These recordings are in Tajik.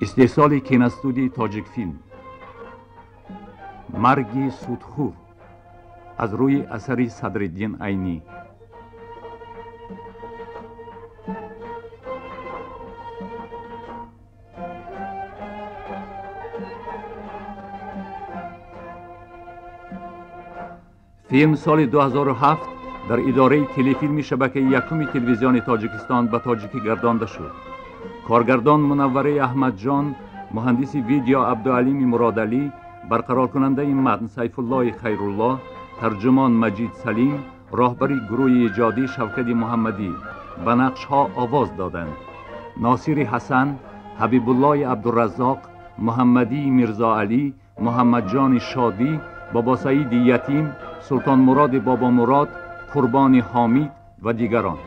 Истеҳсоли киностудияи Тоҷикфилм. Марги судхӯр аз рӯи асари Садриддин Айнӣ. Филм соли 2007 дар идораи телефилми шабакаи якуми телевизиони Тоҷикистон ба тоҷикӣ гардонда шуд. Коргардон Мунаввараи Аҳмадҷон, муҳандиси видео Абдуалими Муродалӣ, барқароркунандаи матн Сайфуллои Хайруллоҳ, тарҷумон Маҷид Салим, роҳбари гурӯҳи эҷодӣ Шавкади Муҳаммадӣ. Ба нақшҳо овоз доданд: Носири Ҳасан, Ҳабибуллои Абдураззоқ, Муҳаммадии Мирзоалӣ, Муҳаммадҷони Шодӣ, Бобосаиди Ятим, Султонмуроди Бобомурод, Қурбони Ҳомид ва дигарон.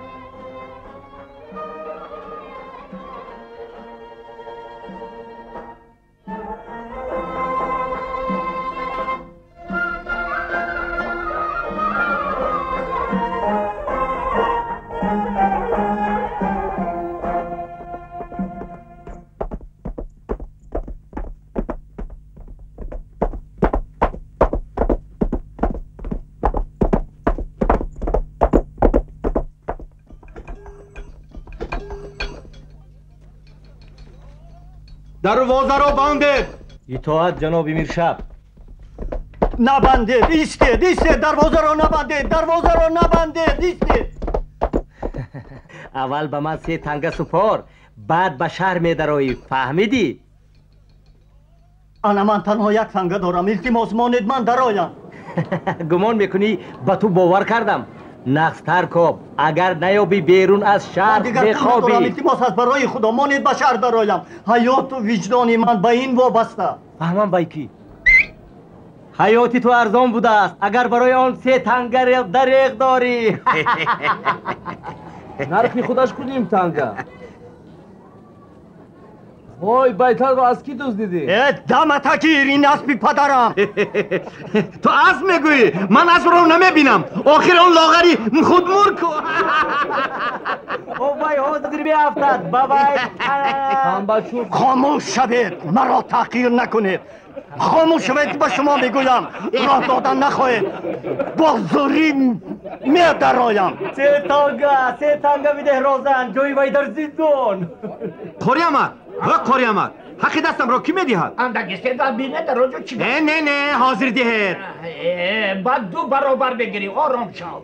Дарвозаро бандед! Итоат, ҷаноби Миршаб. Набандед, истед, истед, дарвозаро набандед, дарвозаро набандед, истед. Аввал ба ман се танга супор, баъд ба шаҳр медароӣ, фаҳмидӣ? Ана ман танҳо як танга дорам, илтимос монед ман дароям. Гумон мекунӣ ба ту бовар кардам? Нақстар коб, агар наёбӣ берун аз шаҳр мехобӣ. Илтимос аст барои худо, монед ба шаҳр дароям. Ҳаёту виҷдони ман ба ин вобаста. Фаҳмам байкӣ. Ҳаёти ту арзон будааст, агар барои он се танга дареғ дорӣ. Нархи худаш куним танга. Вой, байталро аз кӣ дуздидӣ? Э, даматакир, ин аспи падарам. Ту асп мегӯӣ? Ман аспро намебинам. Охир он лоғари худмур ку. О, вай ҳозир меафтад. Бабай. Танбачӯб. Хомӯш шавед, маро таҳқир накунед. Хомӯш шавед, ба шумо мегӯям. Роҳ додан нахоҳед. Бо зӯрӣ медароям. Се танга, се танга бидеҳ розан, ҷои вай дар зиндон. Қори Амад, ҳа қори Амад, ҳаққи дастамро кӣ медиҳад? Андагистед ва бинед дар он ҷо чӣ. Не, не, не, ҳозир диҳед. Баъд ду баробар бигирӣ, ором шав.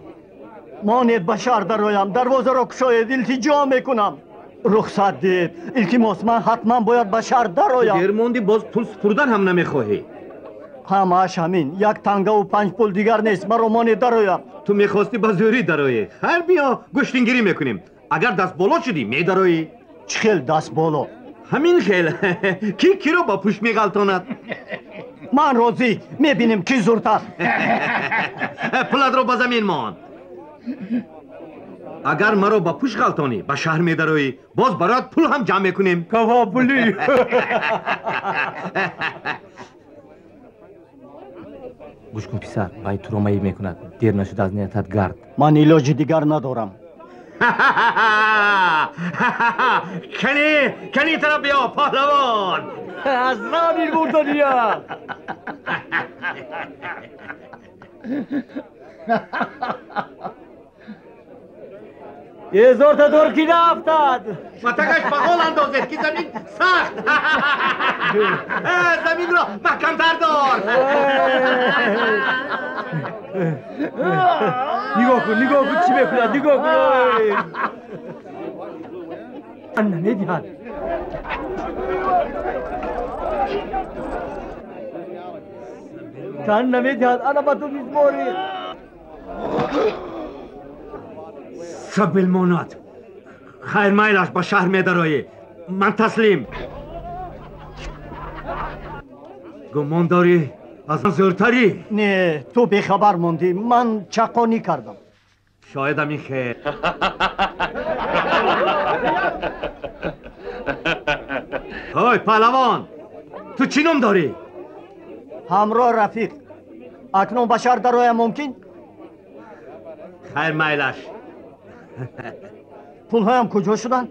Монед ба шаҳр дароям, дарвозаро кушоед, илтиҷо мекунам. Рухсат диҳед, илтимос, ман ҳатман бояд ба шаҳр дароям. Дер мондӣ, боз пул супурдан ҳам намехоҳӣ. Ҳамааш ҳамин, як тангаву панҷ пул дигар нест, маро монед дароям. Ту мехостӣ ба зӯрӣ дароӣ. Хайр, биё, гӯштингирӣ мекунем. Агар даст боло шудӣ, медароӣ. Чӣ хел даст боло? Ҳамин хел. Ки киро ба пушт меғалтонад? Ман розӣ, мебинем ки зуртар. Пулатро ба замин мон. Агар маро ба пушт ғалтонӣ, ба шаҳр медароӣ. Боз бароят пул ҳам ҷамъ мекунем. Кавобулӣ. Гӯш кун писар, вай туро маиб мекунад. Дер нашуда аз ниятат гард. Ман илоҷи дигар надорам. Кани, кани тараф биё, паҳлавон. Аз рами бурдания. Ҳезорта дор ки нафтад. Матагаш ба ҳол андозед ки замин сахт. Заминро маҳкамтар дор. Нигоҳ кун, нигоҳ кун чӣ мекунад, нигоҳ кун. Тан намедиҳад. Тан намедиҳад, ана ба ту мизморӣ. Сабилмонат. Хайр, майлаш, ба шаҳр медароӣ. Ман таслим. Гумон дорӣ аз ман зӯртарӣ? Не, ту бехабар мондӣ. Ман чақонӣ кардам. Шояд ҳамин хел. Ҳой, паҳлавон, ту чӣ ном дорӣ? Ҳамроҳ Рафиқ. Акнун ба шаҳр дароям мумкин? Хайр, майлаш. Пулҳоям куҷо шуданд?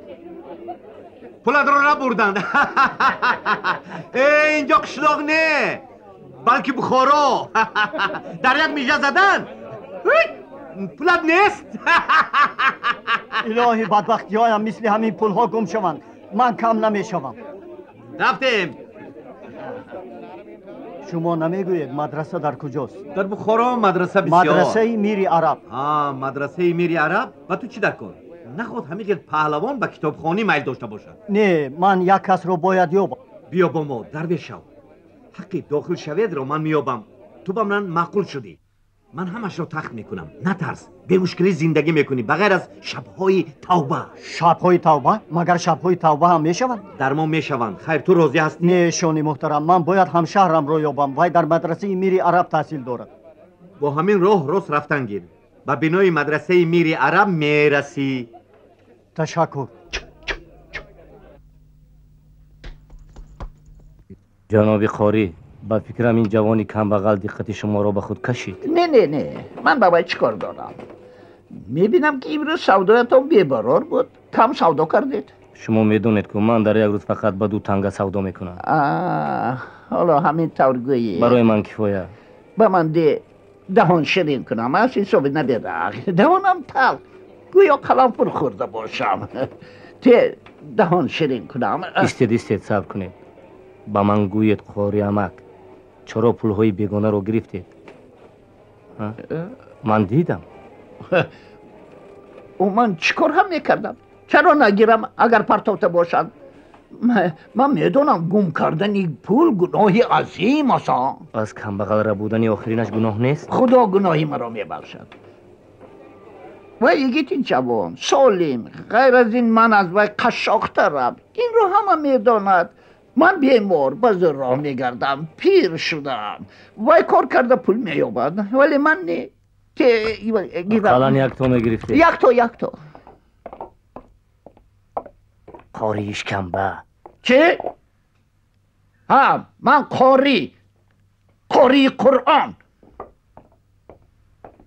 Пулатро набурданд. Инҷо қишлоқ не, балки Бухоро. Дар як мижа задан пулат нест. Илоҳи, бадбахтиҳоям мисли ҳамин пулҳо гум шаванд, ман кам намешавам. Рафтем. Шумо намегӯед, мадраса дар куҷост? Дар Бухоро мадраса бисёр. Мадрасаи Мири Араб. Мадрасаи Мири Араб? Ба ту чӣ дар кор? Наход ҳамин хел паҳлавон ба китобхонӣ майл дошта бошад. Не, ман як касро бояд ёбам. Биё бо мо, дарвеш шав. Ҳаққи дохил шаведро ман меёбам. Ту ба ман маъқул шудӣ. Ман ҳамашро тахт мекунам. Натарс, бемушкилӣ зиндагӣ мекунӣ, ба ғайр аз шабҳои тавба. Шабҳои тавба? Магар шабҳои тавба ҳам мешаванд? Дармон мешаванд. Хайр, ту розӣ ҳастӣ? Не, шони муҳтарам, ман бояд ҳамшаҳрамро ёбам. Вай дар мадрасаи Мири Араб таҳсил дорад. Бо ҳамин роҳ рост рафтан гир. Ба бинои мадрасаи Мири Араб мерасӣ. Ташаккур. Ҷаноби қорӣ, ба фикрам ин ҷавони камбағал диққати шуморо ба худ кашид. Не, не, не, ман ба вай чӣ кор дорам? Мебинам, ки имрӯз савдоятон бебарор буд. Кам савдо кардед. Шумо медонед, ку ман дар як рӯз фақат ба 2 танга савдо мекунам. Ҳоло ҳамин тавр гӯӣ. Барои ман кифоя. Ба ман де даҳон ширин кунам, аз ҳисоби наберақ. Даҳонам талх, гӯё қаламфур хӯрда бошам. Те даҳон ширин кунам. Истед, истед, сабр кунед. Ба ман гӯед, қори амак, чаро пулҳои бегонаро гирифтед? Ман дидам. Ман чӣ кор ҳам мекардам? Чаро нагирам, агар партофта бошанд? Ман медонам, гум кардани пул гуноҳи азим аст. Аз камбағалра будани охиринаш гуноҳ нест? Худо гуноҳи маро мебахшад. Вай йигити ҷавон, солим, ғайр аз ин ман аз вай қашшоқтарам. Инро ҳама медонад. Ман бемор, ба зӯр роҳ мегардам, пир шудам. Вай кор карда пул меёбад, вале ман не. Ақаллан якто мегирифтед. Якто, якто. Қории шикамба. Чӣ? Ҳа, ман қорӣ, қории Қуръон.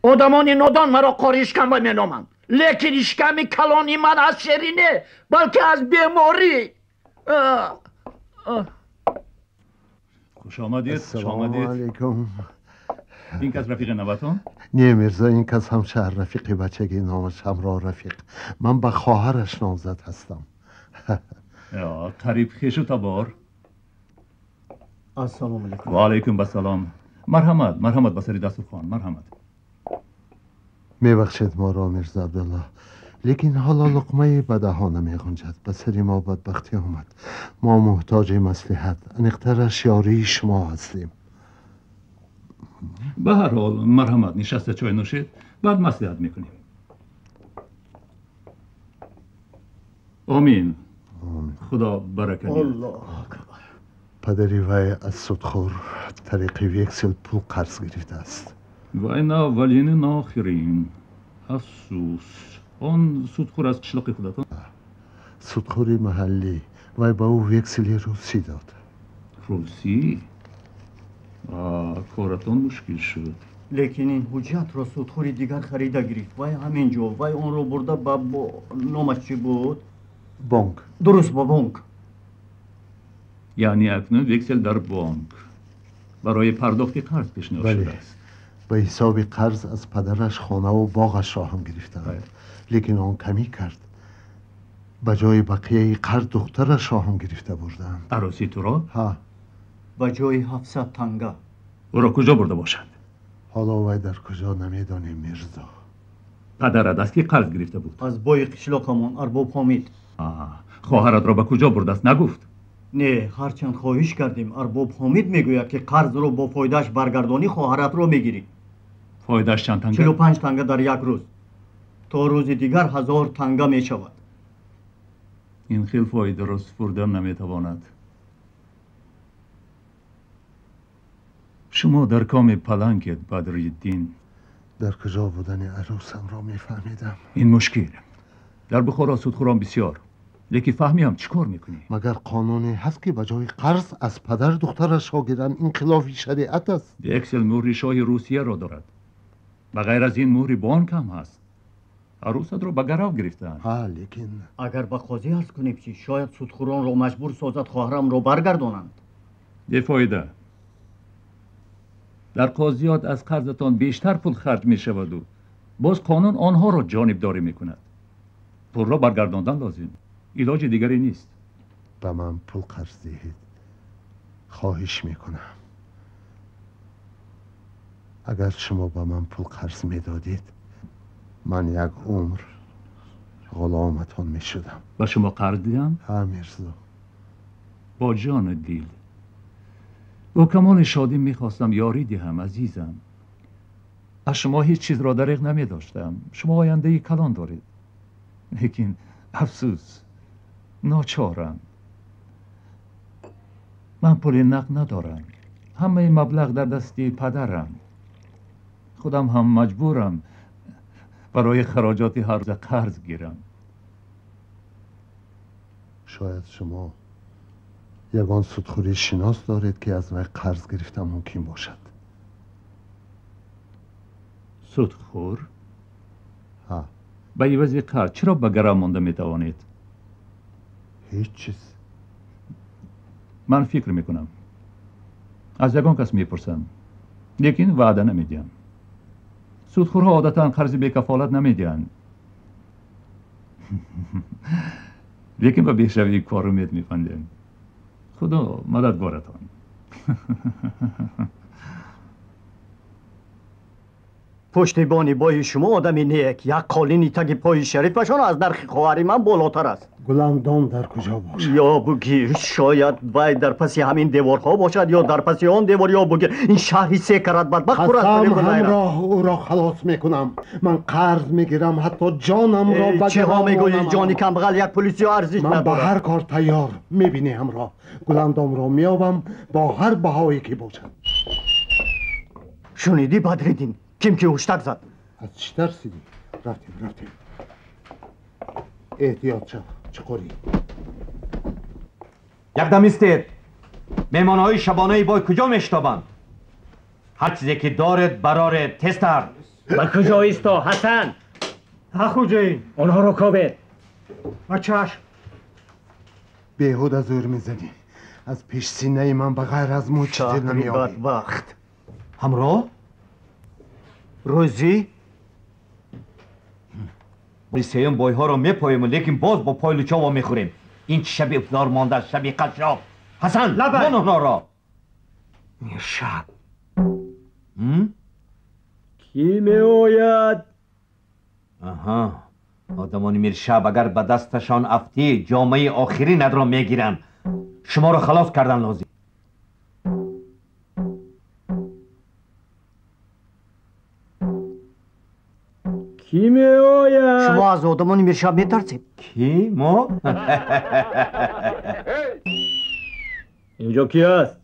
Одамони нодон маро қории шикамба меноманд, лекин шиками калони ман аз шерӣ не, балки аз беморӣ. Хуш омадед, хуш омадед. Алейкум. Ин кас рафиқи наватон? Не, Мирзо, ин кас ҳамшаҳр рафиқи бачагӣ, номаш Ҳамроҳ Рафиқ. Ман ба хоҳараш номзад ҳастам. Қариб хешу табор. Ассалому алайкум. Ва алайкум ассалом. Марҳамат, марҳамат ба сари дастурхон, марҳамат. Мебахшед моро, Мирзо Абдуллоҳ, лекин ҳоло луқмае ба даҳон намеғунҷад. Ба сари мо бадбахтӣ омад. Мо муҳтоҷи маслиҳат, аниқтараш ёрии шумо ҳастем. Ба ҳар ҳол, марҳамат, нишаста чой нӯшед, баъд маслиҳат мекунем. Омин. Худо барака диҳад. Аллоҳу акбар. Падари вай аз судхӯр тариқи вексел пул қарз гирифтааст. Вай на аввалини, на охирин. Афсӯс. Он судхӯр аз қишлоқи худатон? Судхӯри маҳаллӣ. Вай ба ӯ вексели русӣ дод. Русӣ? Коратон мушкил шуд. Лекин ин ҳуҷҷатро судхӯри дигар харида гирифт. Вай ҳамин ҷо, вай онро бурда ба номаш чӣ буд? Бонк. Дуруст, ба бонк. Яъне акнун вексел дар бонк барои пардохти қарз пешниҳод шудааст. Ба ҳисоби қарз аз падараш хонаву боғашро ҳам гирифтаанд. Лекин он камӣ кард. Ба ҷои бақияи қарз духтарашро ҳам гирифта бурдаанд. Арӯси туро? Ҳа. Ба ҷои 700 танга. Ӯро куҷо бурда бошанд? Ҳоло вай дар куҷо намедонем, Мирзо. Падарат аз кӣ қарз гирифта буд? Аз бои қишлоқамон, Арбоб Ҳомид. Хоҳаратро ба куҷо бурдааст, нагуфт? Не, ҳарчанд хоҳиш кардем, Арбоб Ҳомид мегӯяд, ки қарзро бо фоидааш баргардонӣ хоҳаратро мегирӣ. Фоидааш чанд танга? 45 танга дар як рӯз. То рӯзи дигар 1000 танга мешавад. Ин хел фоидаро супурдан наметавонад. Шумо дар коми палангед, Бадриддин. Дар куҷо будани арӯсамро мефаҳмидам. Ин мушкил. Дар Бухоро судхӯрон бисёр. Лекин фаҳмиам чӣ кор мекунӣ? Магар қонуне ҳаст, ки ба ҷои қарз аз падар духтарашро гиранд? Ин хилофи шариат аст. Вексел муҳри шоҳи Русияро дорад. Ба ғайр аз ин муҳри бонк ҳам ҳаст. Арӯсатро ба гарав гирифтаанд. Ҳа, лекин агар ба қозӣ арз кунем чӣ, шояд судхӯронро маҷбур созад хоҳарамро баргардонанд. Бефоида. Дар қозиёт аз қарзатон бештар пул харҷ мешаваду боз қонун онҳоро ҷонибдорӣ мекунад. Пулро баргардондан лозим, илоҷи дигаре нест. Ба ман пул қарз диҳед, хоҳиш мекунам. Агар шумо ба ман пул қарз медодед, ман як умр ғуломатон мешудам. Ба шумо қарз диҳам? Ҳа, Мирзо. Бо ҷону дил. Бо камоли шодӣ мехостам ёрӣ диҳам, азизам. Аз шумо ҳеҷ чизро дареғ намедоштам. Шумо ояндаи калон доред. Лекин афсӯс, ночорам. Ман пули нақд надорам. Ҳамаи маблағ дар дасти падарам. Худам ҳам маҷбурам барои хароҷоти ҳаррӯза қарз гирам. Шояд шумо ягон судхӯрии шинос доред, ки аз вай қарз гирифтан мумкин бошад. Судхӯр? Ҳа. Ба ивази қарз чаро ба гарав монда метавонед? Ҳеҷ чиз. Ман фикр мекунам. Аз ягон кас мепурсам, лекин ваъда намедиҳам. Судхӯрҳо одатан қарзи бекафолат намедиҳанд. Лекин ба бешавии кор умед мебандем. Худо мададгоратон. Пуштибони бои шумо одами нек, як қолини таги пои шарифашон аз нархи хоҳари ман болотар аст. Гуландом дар куҷо бошад? Ё бугир, шояд вай дар паси ҳамин деворҳо бошад ё дар паси он девор. Ё бугир, ин шаҳри се карат бадбахт пур аз қасам, ҳамроҳ ӯро халос мекунам. Ман қарз мегирам, ҳатто ҷонамро ба чиҳо мегӯӣ? Ҷони камбағал як пулисиё арзиш ман ба надорад. ҳар кор тайёр. Мебинӣ, ҳамроҳ Гуландомро меёбам бо ҳар баҳое ки бошад. Шунидӣ, Бадриддин? Ким ки ҳуштак зад? Аз чӣ тарсидӣ? Рафтем, рафтем. Эҳтиёт шав, чуқурӣ. Якдам истед. Меҳмонҳои шабонаи бой куҷо мешитобанд? Ҳар чизе ки доред бароред, тезтар. Ба куҷо исто, Ҳасан? Ҳа, хуҷаин. Онҳоро кобед. Ба чашм. Беҳуда зӯр мезанӣ. Аз пеш синаи ман ба ғайр аз мӯ чизе Шаҳри намеёбӣ. бадбахт. Ҳамроҳ? Рӯзӣ? Сеюм бойҳоро мепоем, лекин боз бо пои лучо вомехӯрем. Ин чӣ шаби ифтор монда, шаби қашшоқ. Ҳасан, мон онҳоро. Миршаб. Кӣ меояд? Аҳа, одамони Миршаб агар ба дасташон афтӣ, ҷомаи охиринатро мегиранд. Шуморо халос кардан лозим. Кӣ меояд? Шумо аз одамони Миршаб метарсед? Кӣ? Мо? Инҷо кӣ аст?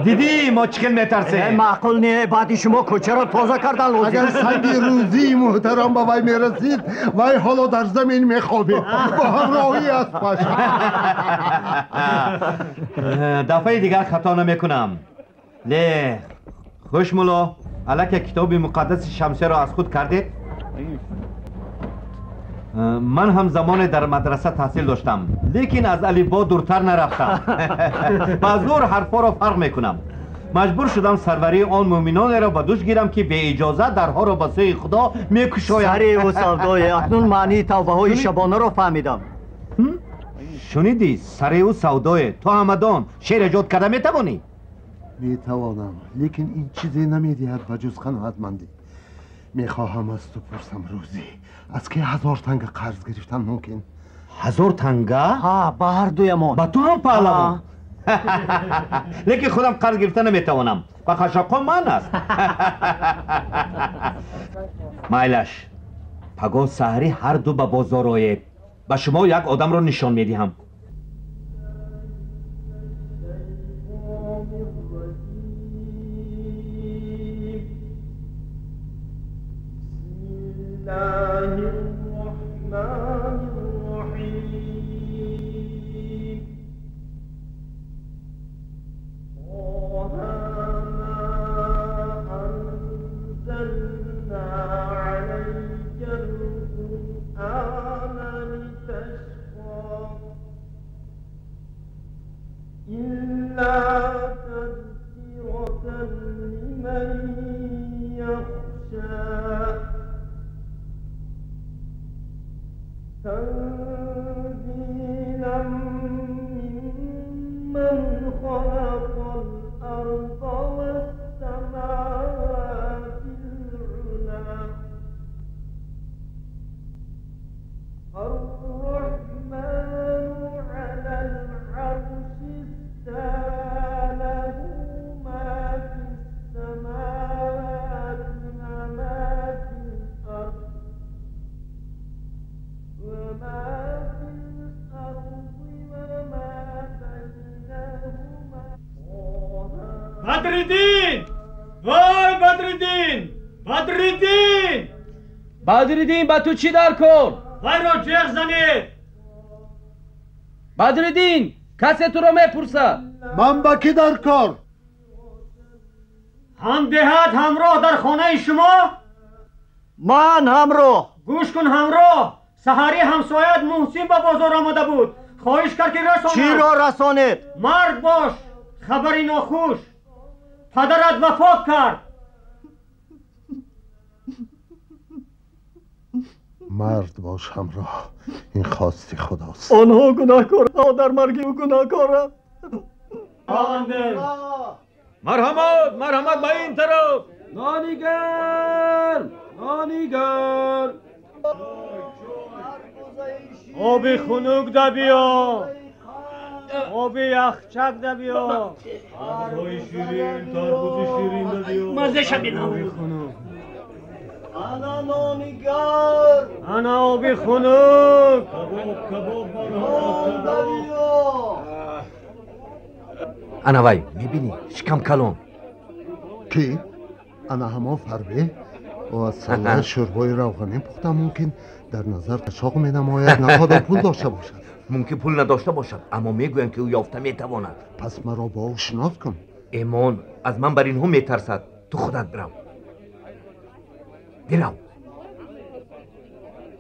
Дидӣ, мо чӣ хел метарсем? Маъқул не, баъди шумо кӯчаро тоза кардан лозим. Агар санги рӯзии муҳтарам ба вай мерасид, вай ҳоло дар замин мехобид бо ҳамроҳии аспаш. Дафъаи дигар хато намекунам. Ле, хуш мулло, аллакай китоби муқаддаси Шамсияро аз худ кардед? Ман ҳам замоне дар мадраса таҳсил доштам, лекин аз алифбо дуртар нарафтам. Ба зӯр ҳарфҳоро фарқ мекунам. Маҷбур шудам сарварии он мӯъминонеро ба дӯш гирам, ки беиҷозат дарҳоро ба сӯи Худо мекушоянд. Сареву савдое, акнун маънии тавбаҳои шабонаро фаҳмидам. Шунидӣ, сареву савдое, ту ҳамадон шеър эҷод карда метавонӣ? Метавонам, лекин ин чизе намедиҳад ба ҷуз қаноатмандӣ. Мехоҳам аз ту пурсам, Рӯзӣ, аз ки 1000 танга қарз гирифтан мумкин? 1000 танга? Ҳа, ба ҳар дуямон. Ба ту ҳам, паҳлавон? Лекин худам қарз гирифта наметавонам. Ба қашшоқҳо ман аст. Майлаш, пагоҳ саҳарӣ ҳар ду ба бозор оед. Ба шумо як одамро нишон медиҳам. القرآن لتشقى إلا تذكرة لمن يخشى تنزيلا ممن خلق الأرض والسماوات العلى الرحمن على العرش استوى له ما في السماوات وما في الأرض وما في الأرض وما بينهما. بدرالدین! وای بدرالدین! بدرالدین! بدرالدین ба ту чӣ дар кор? Вайро ҷеғ занед! Бадриддин, касе туро мепурсад. Ман ба кӣ дар кор? Ҳамдеҳат ҳамроҳ дар хонаи шумо? Ман ҳамроҳ. Гӯш кун ҳамроҳ, саҳарӣ ҳамсояат Муҳсин ба бозор омада буд. Хоҳиш кард ки расонад. Чиро расонед? Мард бош, хабари нохуш. Падарат вафот кард. Мард бош ҳамроҳ, ин хости худост. Онҳо гунаҳкоранд, дар марги ӯ гунаҳкоранд. Марҳамат, марҳамат ба ин тараф. Нони гарм, нони гарм. Оби хунук да биё, оби яхчак да биё. Тарбузи ширин, тарбузи ширин да биё. Маззаша бинам. Оби хунук. Ана нони гарм. Ана оби хунук. Кабоб, кабоб, марҳамат, кабоб. Ана вай, мебинӣ, шикам калон. Кӣ? Ана ҳамон фарбе? Ӯ аз саллаи шӯрбои равғанӣ пухта мумкин дар назар қашоқ менамояд, нахоҳад пул дошта бошад. Мумкин пул надошта бошад, аммо мегӯянд ки ӯ ёфта метавонад. Пас маро бо ӯ шинос кун. Эмон, аз ман бар инҳо метарсад. Ту худат бирав. Бирав.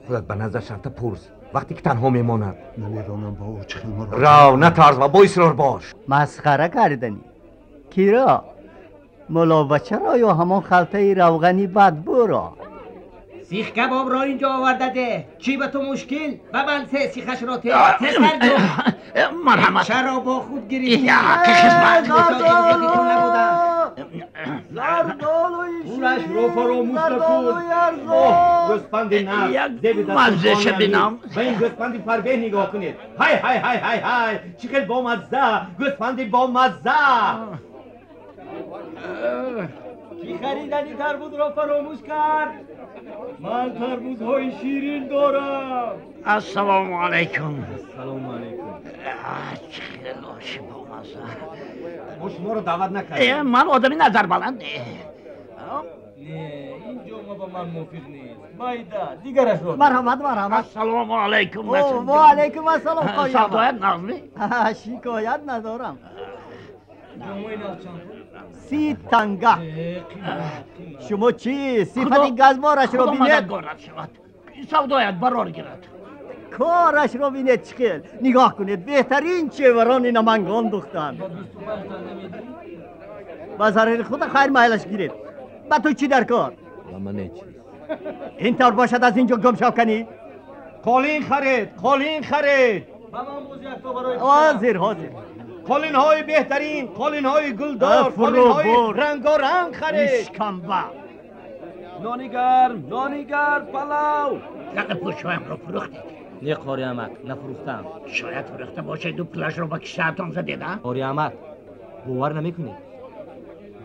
Худат ба наздаш рафта пурс. Вақте ки танҳо мемонад. Намедонам бо ӯ чӣ хел муроҷиат. Рав, натарс ва бо исрор бош. Масхара карданӣ. Киро? Мулобачаро ё ҳамон халтаи равғани бадбӯро? Сих кабобро инҷо овардаде. Чӣ ба ту мушкил? Ба ман се сихашро те. Тезтар ҷо. Марҳамат. Чаро бо худ гирифтӣ? Ҳаққи хизмат. Пулашро фаромӯш накун. Гӯспанди нағз, зеби маззаша бинам. Ба ин гӯспанди фарбеҳ нигоҳ кунед. Ҳай ҳай ҳай ҳай ҳай, чӣ хел бомазза, гӯспанди бомазза. Кӣ харидани тарбузро фаромӯш кард? Ман тарбузҳои ширин дорам. Ассалому алайкум. Ассалому алайкум. Чӣ хел оши бомазза. Мо шуморо даъват накардем. Ман одами назарбаланд. Не, ин ҷома ба ман мувофиқ нест. Майда, дигарашро. Марҳамат, марҳамат. Ассалому алайкум. Ва алайкум ассалом. Савдоят нағзми? Шикоят надорам. Ҷомаи нағз чанд пул? 30 танга. Шумо чӣ? Сифати газборашро бинед. Мададгорат шавад. Савдоят барор гирад. Корашро бинед чӣ хел. Нигоҳ кунед, беҳтарин чеварони Намангон духтанд. Ба зарари худа хайр майлаш гиред. Ба ту чӣ дар кор? Ба ман ҳеҷ чиз. Ин тавр бошад аз ин ҷо гум шав канӣ. Қолин харед, қолин харед. Ба ман боз якто барои. Ҳозир, ҳозир. Қолинҳои беҳтарин, қолинҳои гулдор, қолинҳои рангоранг харед. Ишкамба. Нони гарм, нони гарм, палав. Лақапӯшҳоямро фурӯхтед? Не, қори амак, нафурӯхтам. Шояд фурӯхта бошеду пулашро ба кишаатон задед, а? Қори амак, бовар намекунед.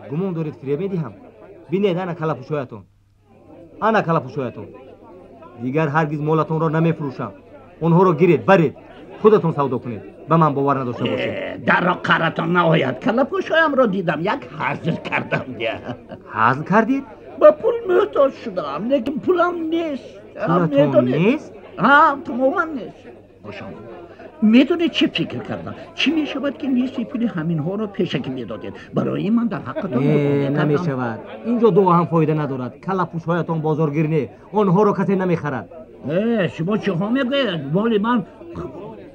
Гумон доред фиреб медиҳам? Бинед ана калапӯшҳоятон. Ана калапӯшҳоятон. Дигар ҳаргиз молатонро намефурӯшам. Онҳоро гиред, баред, худатон савдо кунед. Ба ман бовар надошта бошед. Дарро қаратон наояд. Калапӯшҳоямро дидам, як ҳазл кардам. Ҳазл кардед? Ба пул муҳтоҷ шудам, лекин пулам нест. Пулатон нест? Ҳа, тамоман нест. Бошам, медонед чӣ фикр кардам? Чӣ мешавад ки нисфи пули ҳаминҳоро пешакӣ медодед? Барои ман дар ҳаққатон намешавад. Инҷо дуо ҳам фоида надорад. Калапӯшҳоятон бозоргир не, онҳоро касе намехарад. Шумо чиҳо мегӯед? Моли ман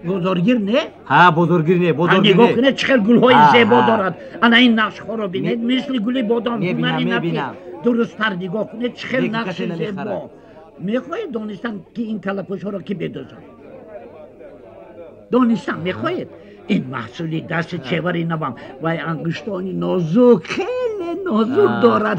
бозоргир не? Ҳа, бозоргир не, бозоргир не. Нигоҳ кунед, чӣ хел гулҳои зебо дорад. Ана ин нақшҳоро бинед, мисли гули бодом. Мебинам. Дурусттар нигоҳ кунед, чӣ хел нақши зебо. Мехоҳед донистан, ки ин калапӯшҳоро ки медӯзад? Донистан мехоҳед? Ин маҳсули дасти чевари навам. Вай ангуштони нозук, хеле нозук дорад.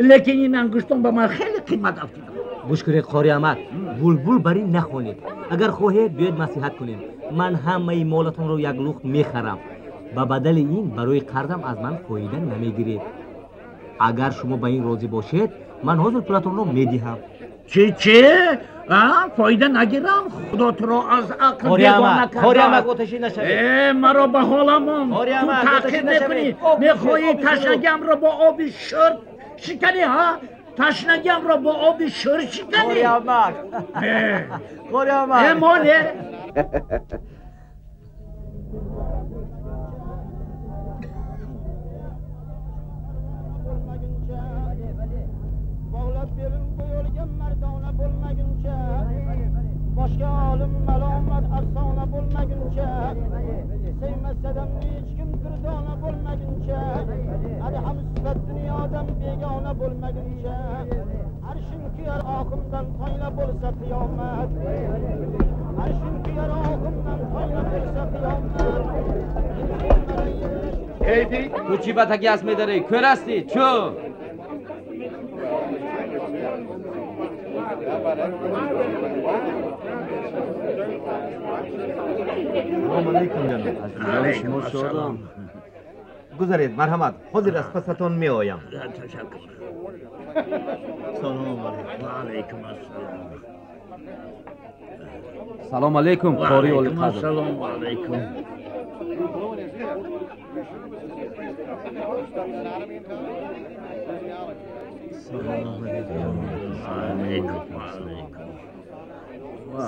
Лекин ин ангуштон ба ман хеле қимат афтид. Гӯш кунед, қори Аҳмад, булбул бар ин нахонед. Агар хоҳед, биёед маслиҳат кунем. Ман ҳамаи молатонро як лухт мехарам. Ба бадали ин барои қарзам аз ман фоида намегиред. Агар шумо ба ин розӣ бошед, ман ҳозир пулатонро медиҳам. Чӣ чӣ? Фоида нагирам? Худо туро аз ақл бегона карда. Қори Аҳмад, оташин нашавед. Маро ба ҳолам он. Ту таъқиб мекунӣ. Мехоҳӣ ташнагиамро бо оби шӯр шиканӣ, ҳа? Ташнагиамро бо оби шӯр шиканӣ. Қори Аҳмад. Қори Аҳмад. Моле. Boshqa olim malomat afsona bo'lmaguncha, sevmasadam hech kim durdona bo'lmaguncha, adham sifat dunyodan begona bo'lmaguncha, arshim kuyar oqimdan toyla bo'lsa qiyomat, arshim kuyar oqimdan toyla bo'lsa qiyomat. Ту чӣ ба таги аст медарӣ? Кӯр ҳастӣ? Чӯ? Салом алейкум, ҷаноб. Аз дидори шумо шодам. Гузаред, марҳамат. Ҳозир аз пасатон меоям. Ташаккур. Салом алейкум. Ва алейкум ассалом. Салом алейкум, қори олиқадр. Салом алейкум.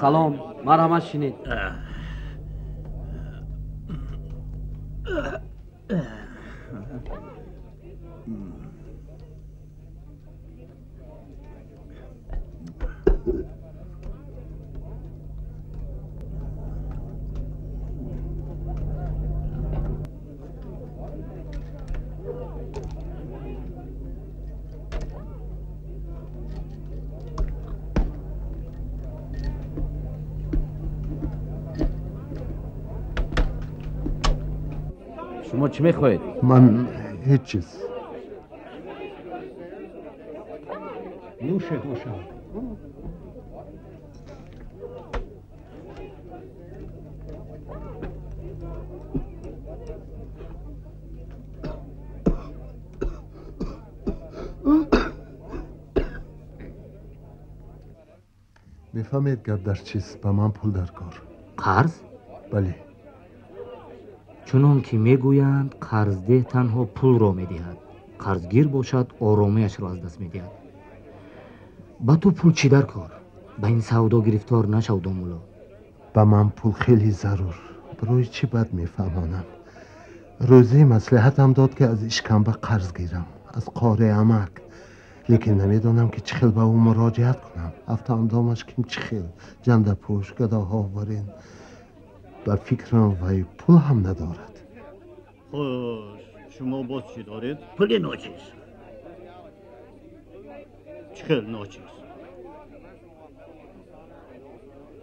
Салом, марҳамат, шинед. Шумо чӣ мехоҳед? Ман ҳеҷ чиз. Нӯшед бошад. Мефаҳмед гап дар чиз? Ба ман пул дар кор. Қарз? Бале. Чунон ки мегӯянд, қарздеҳ танҳо пулро медиҳад, қарзгир бошад оромиашро аз даст медиҳад. Ба ту пул чӣ дар кор? Ба ин савдо гирифтор нашав, домулло. Ба ман пул хеле зарур. Барои чӣ бад мефаҳмонам? Рӯзӣ маслиҳатам дод, ки аз ишкамба қарз гирам, аз қори амак. Лекин намедонам, ки чӣ хел ба ӯ муроҷиат кунам. Афтаандомаш ким чӣ хел, ҷандапӯш, гадоҳо барин. Ба фикрам вай пул ҳам надорад. Хуш, шумо боз чӣ доред? Пули ночиз. Чӣ хел ночиз?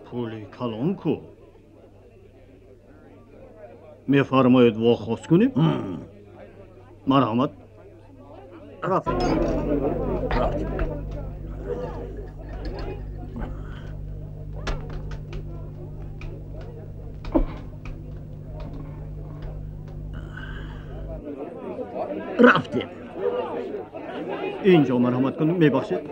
Пули калон ку? Мефармоед вохост кунем? Марҳамат. Рафтем. Рафтем. Инҷо марҳамат кунед, мебахшед.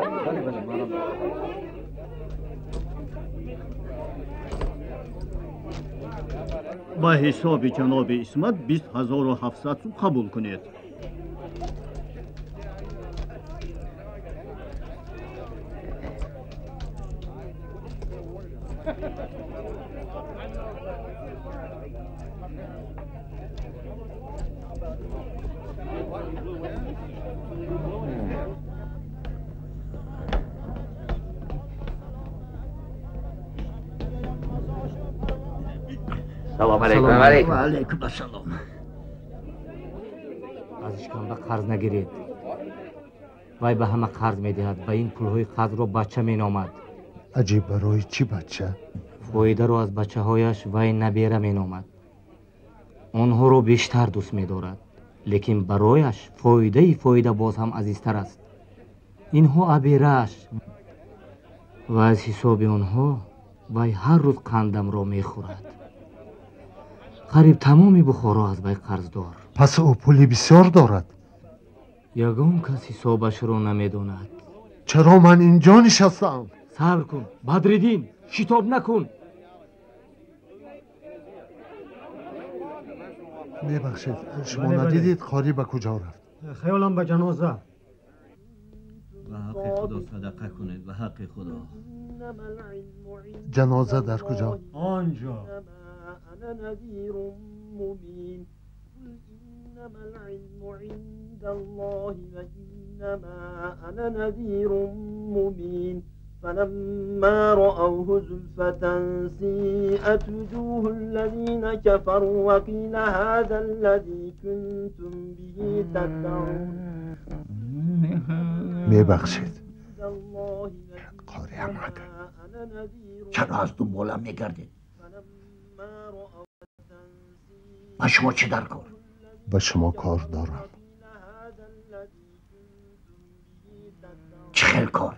Ба ҳисоби ҷаноби Исмат 20 700 сум қабул кунед. Салом алейкум. Ва алейкум ассалом. Аз ишкамба қарз нагиред. Вай ба ҳама қарз медиҳад ва ин пулҳои қарзро бача меномад. Аҷиб, барои чӣ бача? Фоидаро аз бачаҳояш вай набера меномад. Онҳоро бештар дӯст медорад, лекин барояш фоидаи фоида боз ҳам азизтар аст. Инҳо аберааш ва аз ҳисоби онҳо вай ҳар рӯз қандамро мехӯрад. Қариб тамоми Бухоро аз вай қарздор. Пас ӯ пули бисёр дорад? Ягон кас ҳисобашро намедонад. Чаро ман инҷо нишастам? Сабр кун, Бадриддин, шитоб накун. Мебахшед, шумо надидед қорӣ ба куҷо рафт? Хаёлам ба ҷаноза. Ба ҳаққи Худо садақа кунед, ба ҳаққи Худо. Ҷаноза дар куҷо? Онҷо. فلما رأوه زلفة سيئت وجوه الذين كفروا وقيل هذا الذي كنتم به تدعون. میبخشید قاری احمد، چرا از دنبالم میگردید؟ با شما چه در کار؟ با شما کار دارم. چه خیل کار؟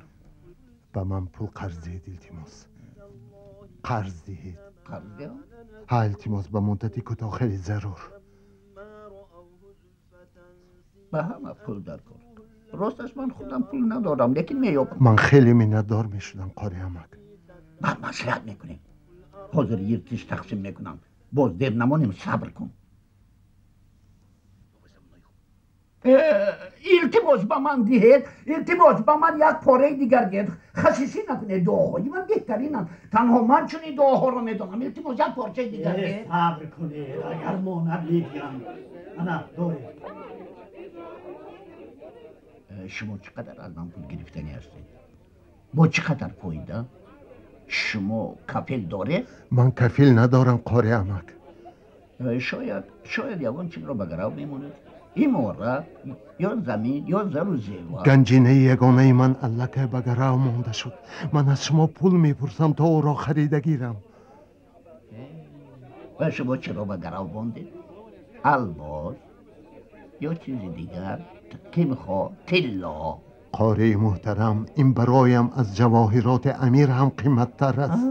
ба ман пул қарз диҳед, илтимос. Қарз диҳед. Қарз диҳам? Ҳа, илтимос, ба муддати кӯтоҳ, хеле зарур. Ба ҳама пул дар кор. Росташ ман худам пул надорам, лекин меёбам. Ман хеле миннатдор мешудам, қори амак. Баъд маслиҳат мекунем. Ҳозир иртиш тақсим мекунам. Боз дер намонем, сабр кун. Илтимос ба ман диҳед, илтимос ба ман як пораи дигар диҳед. Хасисӣ накунед, дуоҳои ман беҳтаринанд. Танҳо ман чунин дуоҳоро медонам. Илтимос як порчаи дигар диҳед. Сабр кунед, агар монад медиҳам. Ана, доред. Шумо чӣ қадар аз ман пул гирифтанӣ ҳастед? Бо чӣ қадар фоида? Шумо кафил доред? Ман кафил надорам, қори амак. Шояд ягон чизро ба гарав мемонед. Иморат ё замин ё зару зевар. Ганҷинаи ягонаи ман аллакай ба гарав монда шуд. Ман аз шумо пул мепурсам то ӯро харида гирам. Ва шумо чаро ба гарав мондед? Алмос ё чизи дигар, кимхо, тилло? Қории муҳтарам, ин бароям аз ҷавоҳироти амир ҳам қиматтар аст.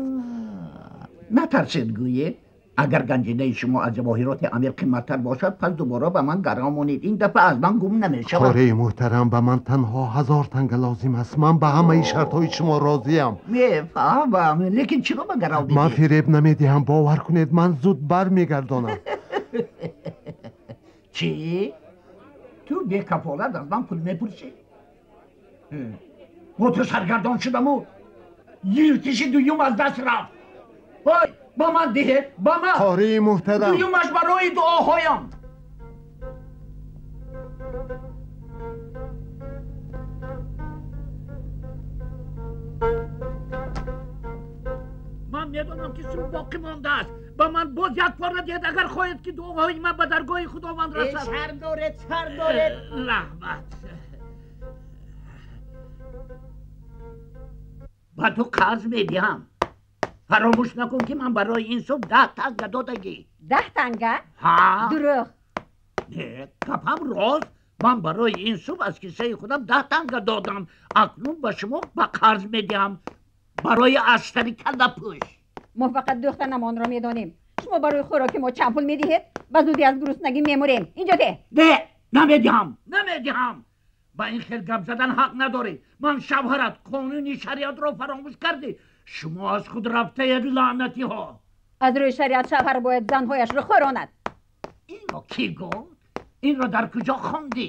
Натарсед, гӯед. Агар ганҷинаи шумо аз ҷавоҳироти амир қиматтар бошад, пас дубора ба ман гарав монед. Ин дафъа аз ман гум намешавад. Қории муҳтарам, ба ман танҳо 1000 танга лозим аст. Ман ба ҳамаи шартҳои шумо розиям. Мефаҳмам, лекин чиро ба гарав медиҳед? Ман фиреб намедиҳам, бовар кунед, ман зуд бармегардонам. Чӣ? Ту бекафолат аз ман пул мепурсӣ? Бо ту саргардон шудаму йиртиши дуюм аз даст рафт. Ой, ба ман диҳед, ба ман! Қории муҳтарам! Дуюмаш барои дуоҳоям. Ман медонам ки сум боқӣ мондааст. Ба ман боз як пора диҳед, агар хоҳед ки дуоҳои ман ба даргоҳи Худованд расад. Шарм доред, шарм доред. Раҳмат. Ба ту қарз медиҳам. Фаромӯш накун ки ман барои ин субҳ 10 танга додагӣ. 10 танга? Ҳа. Дурӯғ. Не, гапам рост. Ман барои ин субҳ аз киссаи худам 10 танга додам. Акнун ба шумо ба қарз медиҳам. Барои аштари каллапӯш. Мо фақат духтанамонро медонем. Шумо барои хӯроки мо чанд пул медиҳед? Ба зудӣ аз гуруснагӣ мемурем. Инҷо де. Не, намедиҳам, намедиҳам. Ба ин хел гап задан ҳақ надорӣ. Ман шавҳарат, қонуни шариатро фаромӯш кардӣ. Шумо аз худ рафтаед, лаънатиҳо. Аз рӯи шариат шавҳар бояд занҳояшро хӯронад. Инро кӣ гуфт? Инро дар куҷо хондӣ?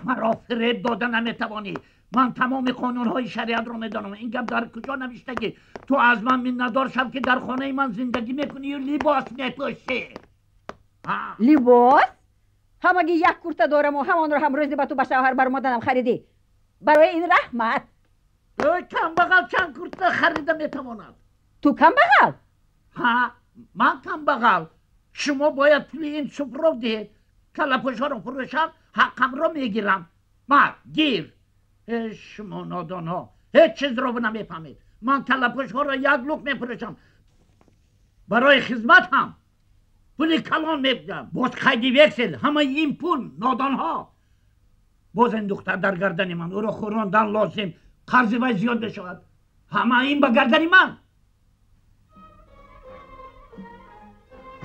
Маро фиреб дода наметавонӣ. Ман тамоми қонунҳои шариатро медонам. Ин гап дар куҷо навиштагӣ? Ту аз ман миннатдор шав ки дар хонаи ман зиндагӣ мекунию либос мепӯшӣ. Либос? Ҳамагӣ як курта дораму ҳамонро ҳам рӯзи ба ту ба шавҳар баромаданам харидӣ. Барои ин раҳмат. Камбағал чанд курта харида метавонад? Ту камбағал? Ҳа, ман камбағал. Шумо бояд пули ин супро диҳед. Калапӯшҳоро фурӯшам, ҳаққамро мегирам. Ма гир. Шумо нодонҳо ҳеҷ чизро намефаҳмед. Ман калапӯшҳоро як лук мефурӯшам. Барои хизмат ҳам пули калон мегирам. Боз қайди вексел, ҳамаи ин пул нодонҳо. Боз ин духтар дар гардани ман, ӯро хӯрондан лозим. Қарзи вай зиёд мешавад. Ҳамаи ин ба гардани ман.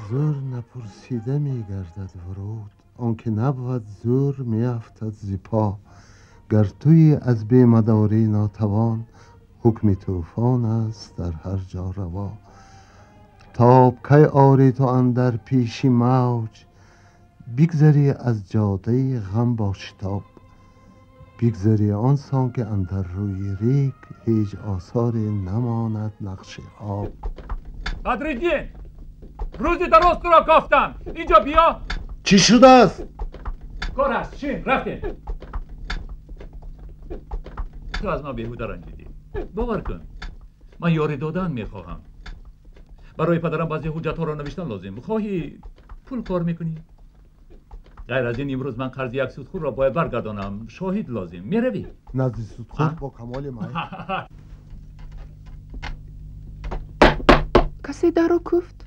Зӯр напурсида мегардад вуруд, он ки набвад зӯр меафтад зи по. Гар туи аз бемадорӣ нотавон, ҳукми тӯфон аст дар ҳар ҷо раво. Тоб кай орӣ ту андар пеши мавҷ, бигзарӣ аз ҷодаи ғам бо шитоб. Бигзарӣ он сон ки андар рӯи рег ҳеҷ осоре намонад нақши об. Бадриддин, рӯзи дароз туро кофтам. Инҷо биё. Чӣ шудааст? Кор аст, шин, рафтем. Ту аз ман беҳуда ранҷидӣ. Бовар кун, ман ёрӣ додан мехоҳам. Барои падарам баъзе ҳуҷҷатҳоро навиштан лозим. Хоҳӣ пул кор мекунӣ? Ғайр аз ин имрӯз ман қарзи як судхӯрро бояд баргардонам. Шоҳид лозим. Меравӣ? Назди судхӯр бо камоли майл. Касе дарро куфт?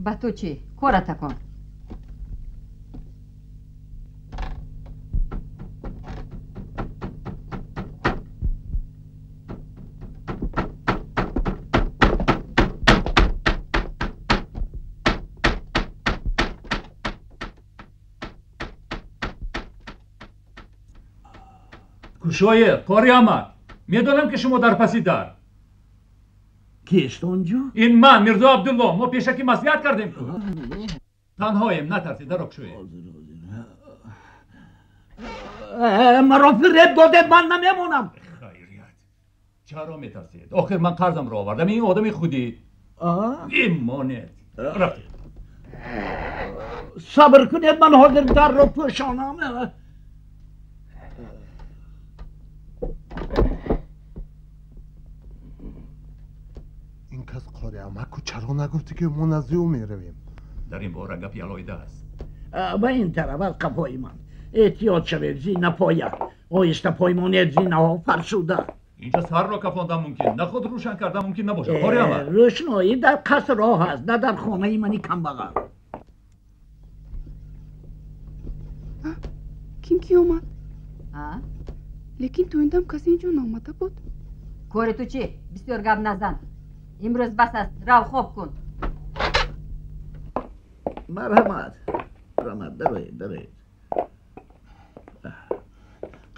Ба ту чӣ? Кората кун. Кушоед, қори Амак. Медонам ки шумо дар паси дар. Кист онҷо? Ин ман, Мирзо Абдулло. Мо пешакӣ маслиҳат кардем. Танҳоем, натарсед, даро кушоед. Маро фиреб додед, ман намемонам. Хайрият, чаро метарсед? Охир ман қарзамро овардам. Ин одами худӣ. Имонед. Рафтед. Сабр кунед, ман ҳозир дарро пӯшонам. Ин кас қори Амаку чаро нагуфтӣ ки мо назди ӯ меравем? Дар ин бора гапи алоҳида аст. Ба ин тараф аз қафои ман эҳтиёт шавед, зинапоя оҳиста поймонед, зинаҳо фарсуда. Инҷо сарро кафондан мумкин, на худ рӯшан кардан мумкин набошад. Қори Амак, рӯшноӣ дар қаср роҳ аст, на дар хонаи мани камбағал. Ким ки омад? Лекин то ин дам касе инҷо наомада буд. Кори ту чӣ? Бисёр гап назан. Имрӯз бас аст, рав хоб кун. Марҳамат, марҳамат, дароед, дароед.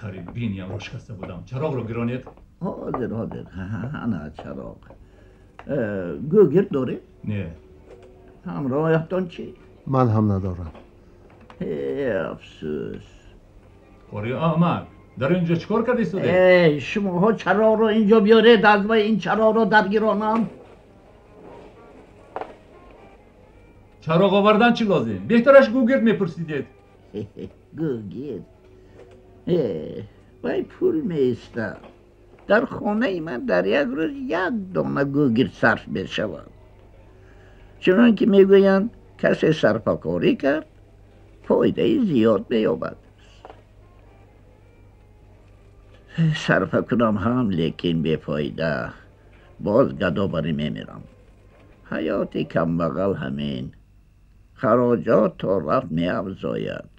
Қариб биниямро шикаста будам. Чароғро гиронед. Ҳозир, ҳозир. Ана чароғ. Гӯгирд доред? Не. Ҳамроҳатон чӣ? Ман ҳам надорам. Афсӯс. Қори Амак, дар инҷо чӣ кор карда истодед? Эй, шумоҳо чароғро инҷо биёред, аз вай ин чароғро даргиронам. Чароғ овардан чӣ лозим? Беҳтараш гӯгирд мепурсидед. Гӯгирд? Вай пул меистад. Дар хонаи ман дар як рӯз як дона гӯгирд сарф мешавад. Чунон ки мегӯянд, касе сарфакорӣ кард, фоидаи зиёд меёбад. Сарфа кунам ҳам, лекин бефоида. Боз гадобарӣ мемирам. Ҳаёти камбағал ҳамин. Хароҷот то рафт меафзояд.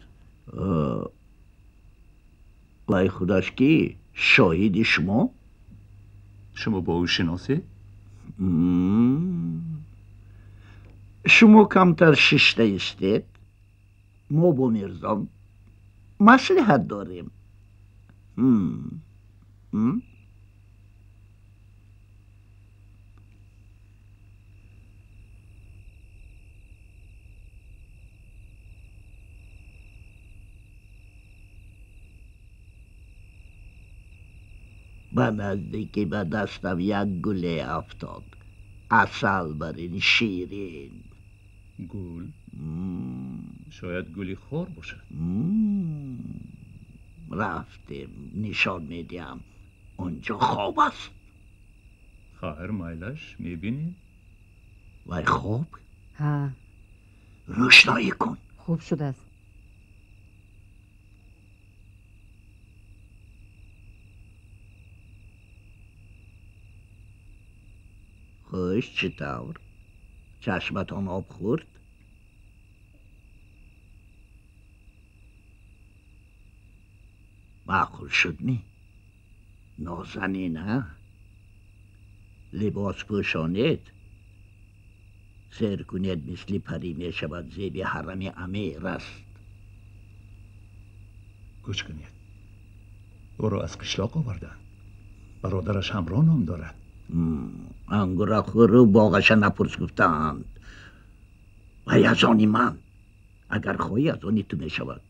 Вай худаш ки? Шоҳиди шумо? Шумо бо ӯ шиносед? Шумо камтар шишта истед. Мо бо Мирзо маслиҳат дорем. Ба наздикӣ ба дастам як гуле афтод. Асал бар ин ширин. Гул? Шояд гули хор бошад. Рафтем, нишон медиҳам. Онҷо хоб аст. Хайр, майлаш, мебинем. Вай хоб? Ҳа. Рӯшноӣ кун. Хуб шудааст. Хуш, чӣ тавр? Чашматон об хӯрд? Маъқул шуд ми? Нозанин, а? Либос пӯшонед, сер кунед, мисли парӣ мешавад, зеби ҳарами амир аст. Гӯш кунед, ӯро аз қишлоқ оварданд. Бародараш ҳамроҳ ном дорад. Ангурахӯру боғаша напурс гуфтаанд. Вай аз они ман, агар хоҳӣ аз они ту мешавад.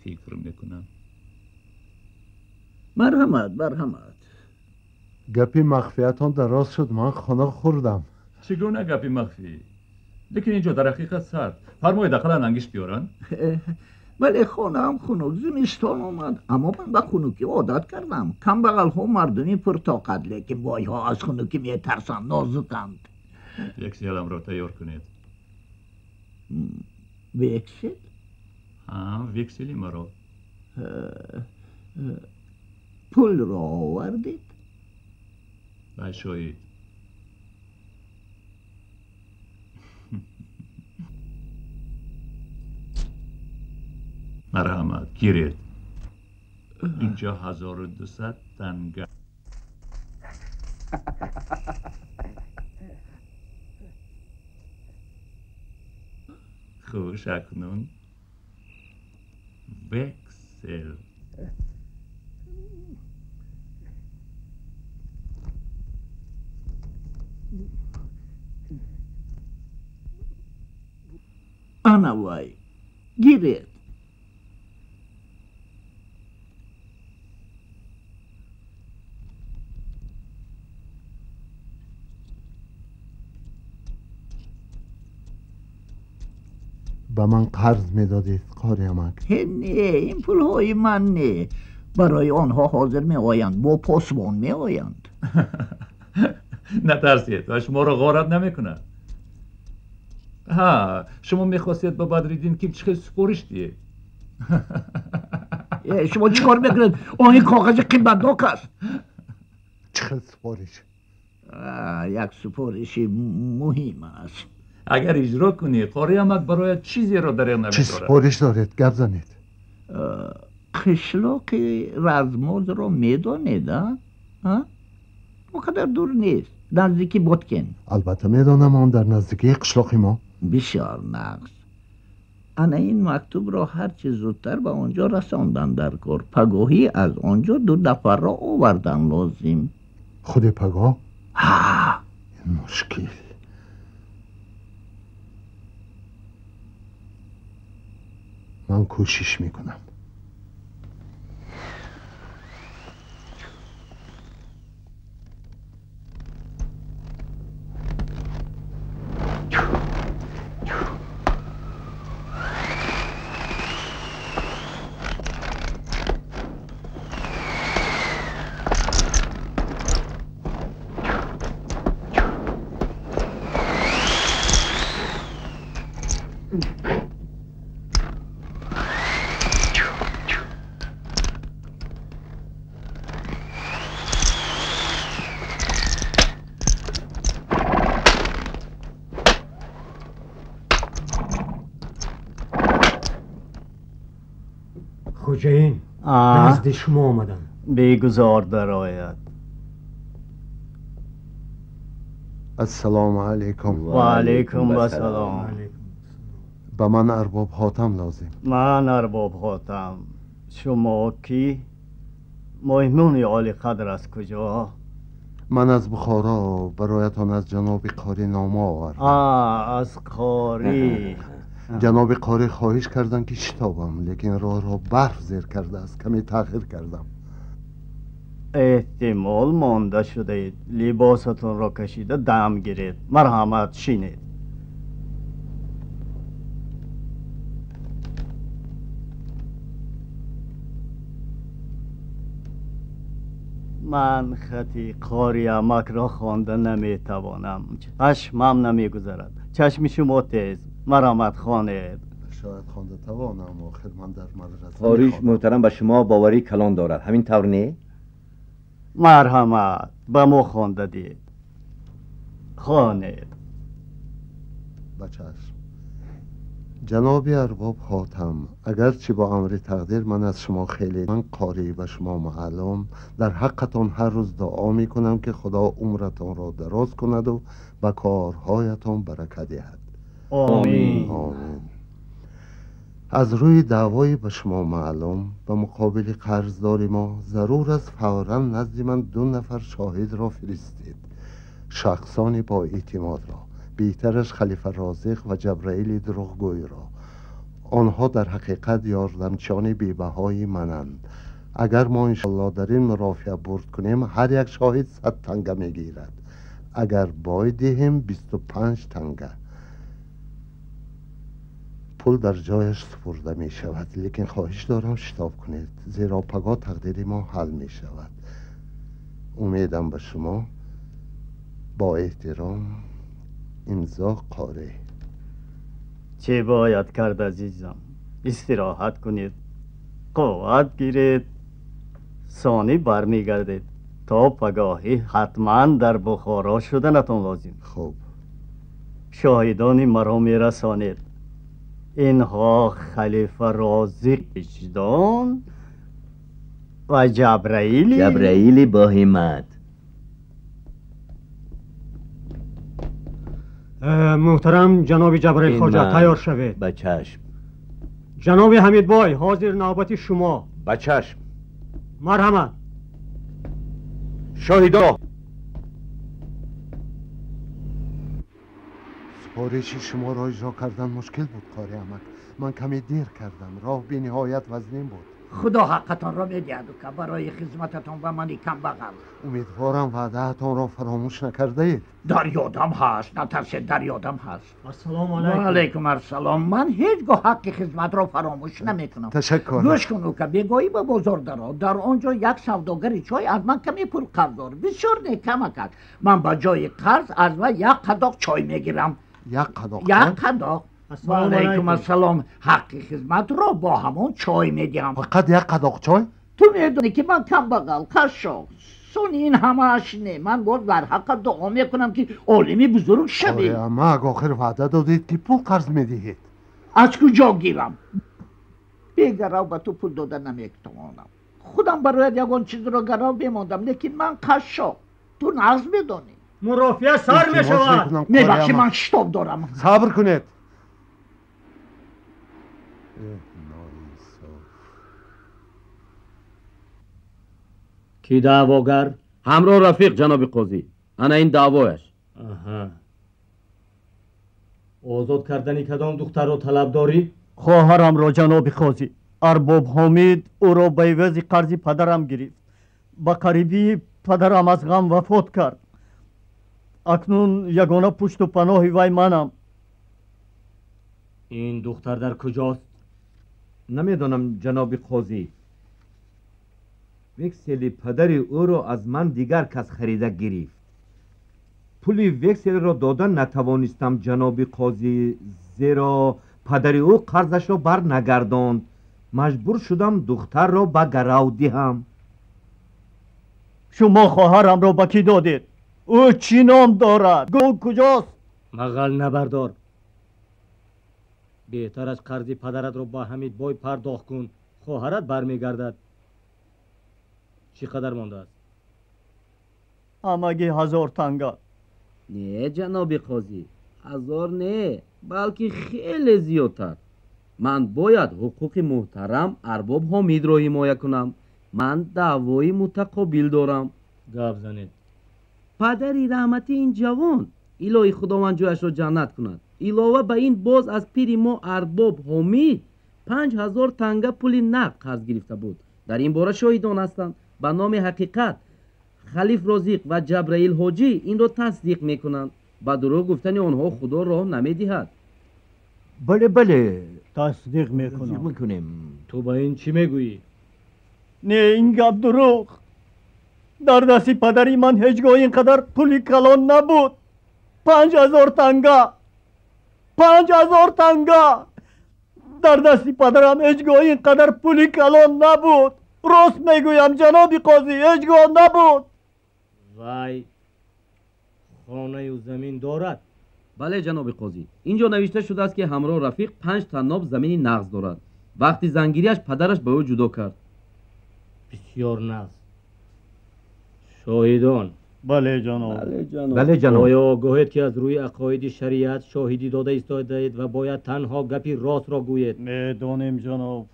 Фикр мекунам. Марҳамат, марҳамат. Гапи махфиятон дароз шуд, ман хона хӯрдам. Чӣ гуна гапи махфӣ? Лекин инҷо дар ҳақиқат сард. Фармоед ақаллан ангишт биёранд. Вале хонаам хунук, зимистон омад, аммо ман ба хунукӣ одат кардам. Камбағалҳо мардуми пуртоқат, лекин бойҳо аз хунукӣ метарсанд, нозуканд. Векселамро тайёр кунед. Вексел? Ҳа, вексели маро. Пулро овардед? Вай шоҳид. Марҳамат, гиред. Инҷо 1200 танга. Хуш, акнун вексел. Ана вай, гиред. Ба ман қарз медодед, қори амак? Не, ин пулҳои ман не. Барои онҳо ҳозир меоянд, бо посбон меоянд. Натарсед, ва шуморо ғорат намекунад. Ҳа, шумо мехостед ба Бадриддин ки чӣ хел супориш диҳед? Шумо чӣ кор мекунед? Он ин коғази қиматнок аст. Чӣ хел супориш? Як супориши муҳим аст. Агар иҷро кунӣ, қори амак барояд чизеро дареғ намедорад. Чӣ супориш доред? Гап занед. Қишлоқи Размозро медонед, а? Он қадар дур нест, наздики Боткен. Албатта медонам, он дар наздикии қишлоқи мо. Бисёр нағз. Ана ин мактубро ҳарчи зудтар ба он ҷо расондан дар кор. Пагоҳӣ аз он ҷо 2 нафарро овардан лозим. Худи пагоҳ? Ҳа. Ин мушкил. Ман кӯшиш мекунам. Хоҷаин, назди шумо омадам. Бегузор дарояд. Ассалому алайкум. Ва алайкум ассалом. Ба ман Арбоб Ҳотам лозим. Ман Арбоб Ҳотам. Шумо кӣ? Меҳмони олиқадр аз куҷо? Ман аз Бухоро бароятон аз ҷаноби қорӣ нома овардам. Аз қорӣ. Ҷаноби қорӣ хоҳиш карданд ки шитобам, лекин роҳро барф зер кардааст, каме таъхир кардам. Эҳтимол монда шудаед. Либосатонро кашида дам гиред. Марҳамат, шинед. Ман хати қори амакро хонда наметавонам. Чашмам намегузарад. Чашми шумо тез. Марҳамат хонед. Шояд хонда тавонам, охир ман дар мадраса. Қориш муҳтарам ба шумо боварӣ калон дорад. Ҳамин тавр не? Марҳамат, ба мо хонда диҳед. Хонед. Ба чашм. Ҷаноби арбоб Ҳотам, агарчи бо амри тақдир ман аз шумо хеле ман қорӣ ба шумо маълум, дар ҳаққатон ҳар рӯз дуо мекунам ки худо умратонро дароз кунаду ба корҳоятон барака диҳад. Омин. Омин. Аз рӯи даъвои ба шумо маълум, ба муқобили қарздори мо зарур аст фавран назди ман 2 нафар шоҳидро фиристед, шахсони бо эътимодро, беҳтараш Халифа Розиқ ва Ҷабраили дурӯғгӯйро. Онҳо дар ҳақиқат ёрдамчиёни бебаҳои мананд. Агар мо иншоаллоҳ дар ин мурофиа бурд кунем, ҳар як шоҳид 100 танга мегирад. Агар бой диҳем, 25 танга. Пул дар ҷояш супурда мешавад, лекин хоҳиш дорам шитоб кунед, зеро пагоҳ тақдири мо ҳал мешавад. Умедам ба шумо. Бо эҳтиром, имзо Қорӣ. Чӣ бояд кард, азизам? Истироҳат кунед, қувват гиред, сонӣ бармегардед. То пагоҳӣ ҳатман дар Бухоро шуданатон лозим. Хуб. Шоҳидони маро мерасонед. Инҳо Халифа Розиқ Виҷдон ва Ҷабраили бо ҳиммат. Муҳтарам ҷаноби Ҷабраил хоҷа, тайёр шавед. Ба чашм. Ҷаноби Ҳамидбой, ҳозир навбати шумо. Ба чашм. Марҳамат. Шоҳидо. Супориши шуморо иҷро кардан мушкил буд, қори амак. Ман каме дер кардам. Роҳ бениҳоят вазнин буд. Худо ҳаққатонро медиҳад, ука, барои хизмататон ба мани камбағал. Умедворам ваъдаатонро фаромӯш накардаед. Дар ёдам ҳаст, натарсед, дар ёдам ҳаст. Ассалому алайкум. Ва алайкум ассалом. Ман ҳеҷ гоҳ ҳаққи хизматро фаромӯш намекунам. Ташаккур. Гӯш кун, ука, бегоҳӣ ба бозор даро. Дар он ҷо як савдогари чой аз ман каме пул қарз дор. Бисёр не, камакак. Ман ба ҷои қарз аз вай як қадоқ чой мегирам. Як қадоқ? Як қадоқ. Ва алайкум ассалом. Ҳаққи хизматро бо ҳамон чой медиҳам. Фақат як қадоқ чой? Ту медонӣ ки ман камбағал, қашшоқ. Сони ин ҳамааш не. Ман боз бар ҳаққат дуо мекунам ки олими бузург шавӣ. Қори амак, охир ваъда додед ки пул қарз медиҳед. Аз куҷо гирам? Бегарав ба ту пул дода наметавонам. Худам барояд ягон чизро гарав бемондам, лекин ман қашшоқ. Ту нағз медонӣ. Мурофиа сар мешавад. Мебахшӣ, ман шитоб дорам. Сабр кунед. Ки даъвогар? Ҳамроҳ рафиқ, ҷаноби қозӣ. Ана ин даъвояш. Озод кардани кадом духтарро талаб дорӣ? Хоҳарамро, ҷаноби қозӣ. Арбоб Ҳомид ӯро ба ивази қарзи падарам гирифт. Ба қарибӣ падарам аз ғам вафот кард. Акнун ягона пушту паноҳи вай манам. Ин духтар дар куҷост? Намедонам, ҷаноби қозӣ. Вексели падари ӯро аз ман дигар кас харида гирифт. Пули векселро дода натавонистам, ҷаноби қозӣ, зеро падари ӯ қарзашро бар нагардонд. Маҷбур шудам духтарро ба гарав диҳам. Шумо хоҳарамро ба кӣ додед? Ӯ чӣ ном дорад? Ӯ куҷост? Мағал набардор. Беҳтар аз қарзи падаратро ба Ҳамидбой пардохт кун. Хоҳарат бармегардад. Чӣ қадар мондааст? Ҳамагӣ 1000 танга. Не, ҷаноби қозӣ, 1000 не, балки хеле зиёдтар. Ман бояд ҳуқуқи муҳтарам арбоб Ҳомидро ҳимоя кунам. Ман даъвои мутақобил дорам. Гап занед. Падари раҳмати ин ҷавон, илоҳи Худованд ҷояшро ҷаннат кунад, илова ба ин боз аз пири мо арбоб Ҳомид 5000 танга пули нақд қарз гирифта буд. Дар ин бора шоҳидон ҳастанд. Ба номи ҳақиқат Халиф Розиқ ва Ҷабраил ҳоҷӣ инро тасдиқ мекунанд. Ба дурӯғ гуфтани онҳо Худо роҳ намедиҳад. Бале, бале, тасдиқ мекунем. Ту ба ин чӣ мегӯӣ? Не, ин гап дурӯғ. Дар дасти падари ман ҳеҷ гоҳ ин қадар пули калон набуд. 5000 танга. 5000 танга. Дар дасти падарам ҳеҷ гоҳ ин қадар пули калон набуд. Рост мегӯям ҷаноби қозӣ, ҳеҷ гоҳ набуд. Вай хонаю замин дорад? Бале ҷаноби қозӣ, инҷо навишта шудааст ки ҳамроҳ Рафиқ 5 танноб замини нағз дорад. Вақти зангириаш падараш ба ӯ ҷудо кард. Бисёр нағз. Шоҳидон. Бале ҷаноб. Бале ҷаноб. Оё огоҳед ки аз рӯи ақоиди шариат шоҳидӣ дода истодаед ва бояд танҳо гапи ростро гӯед? Медонем ҷаноб.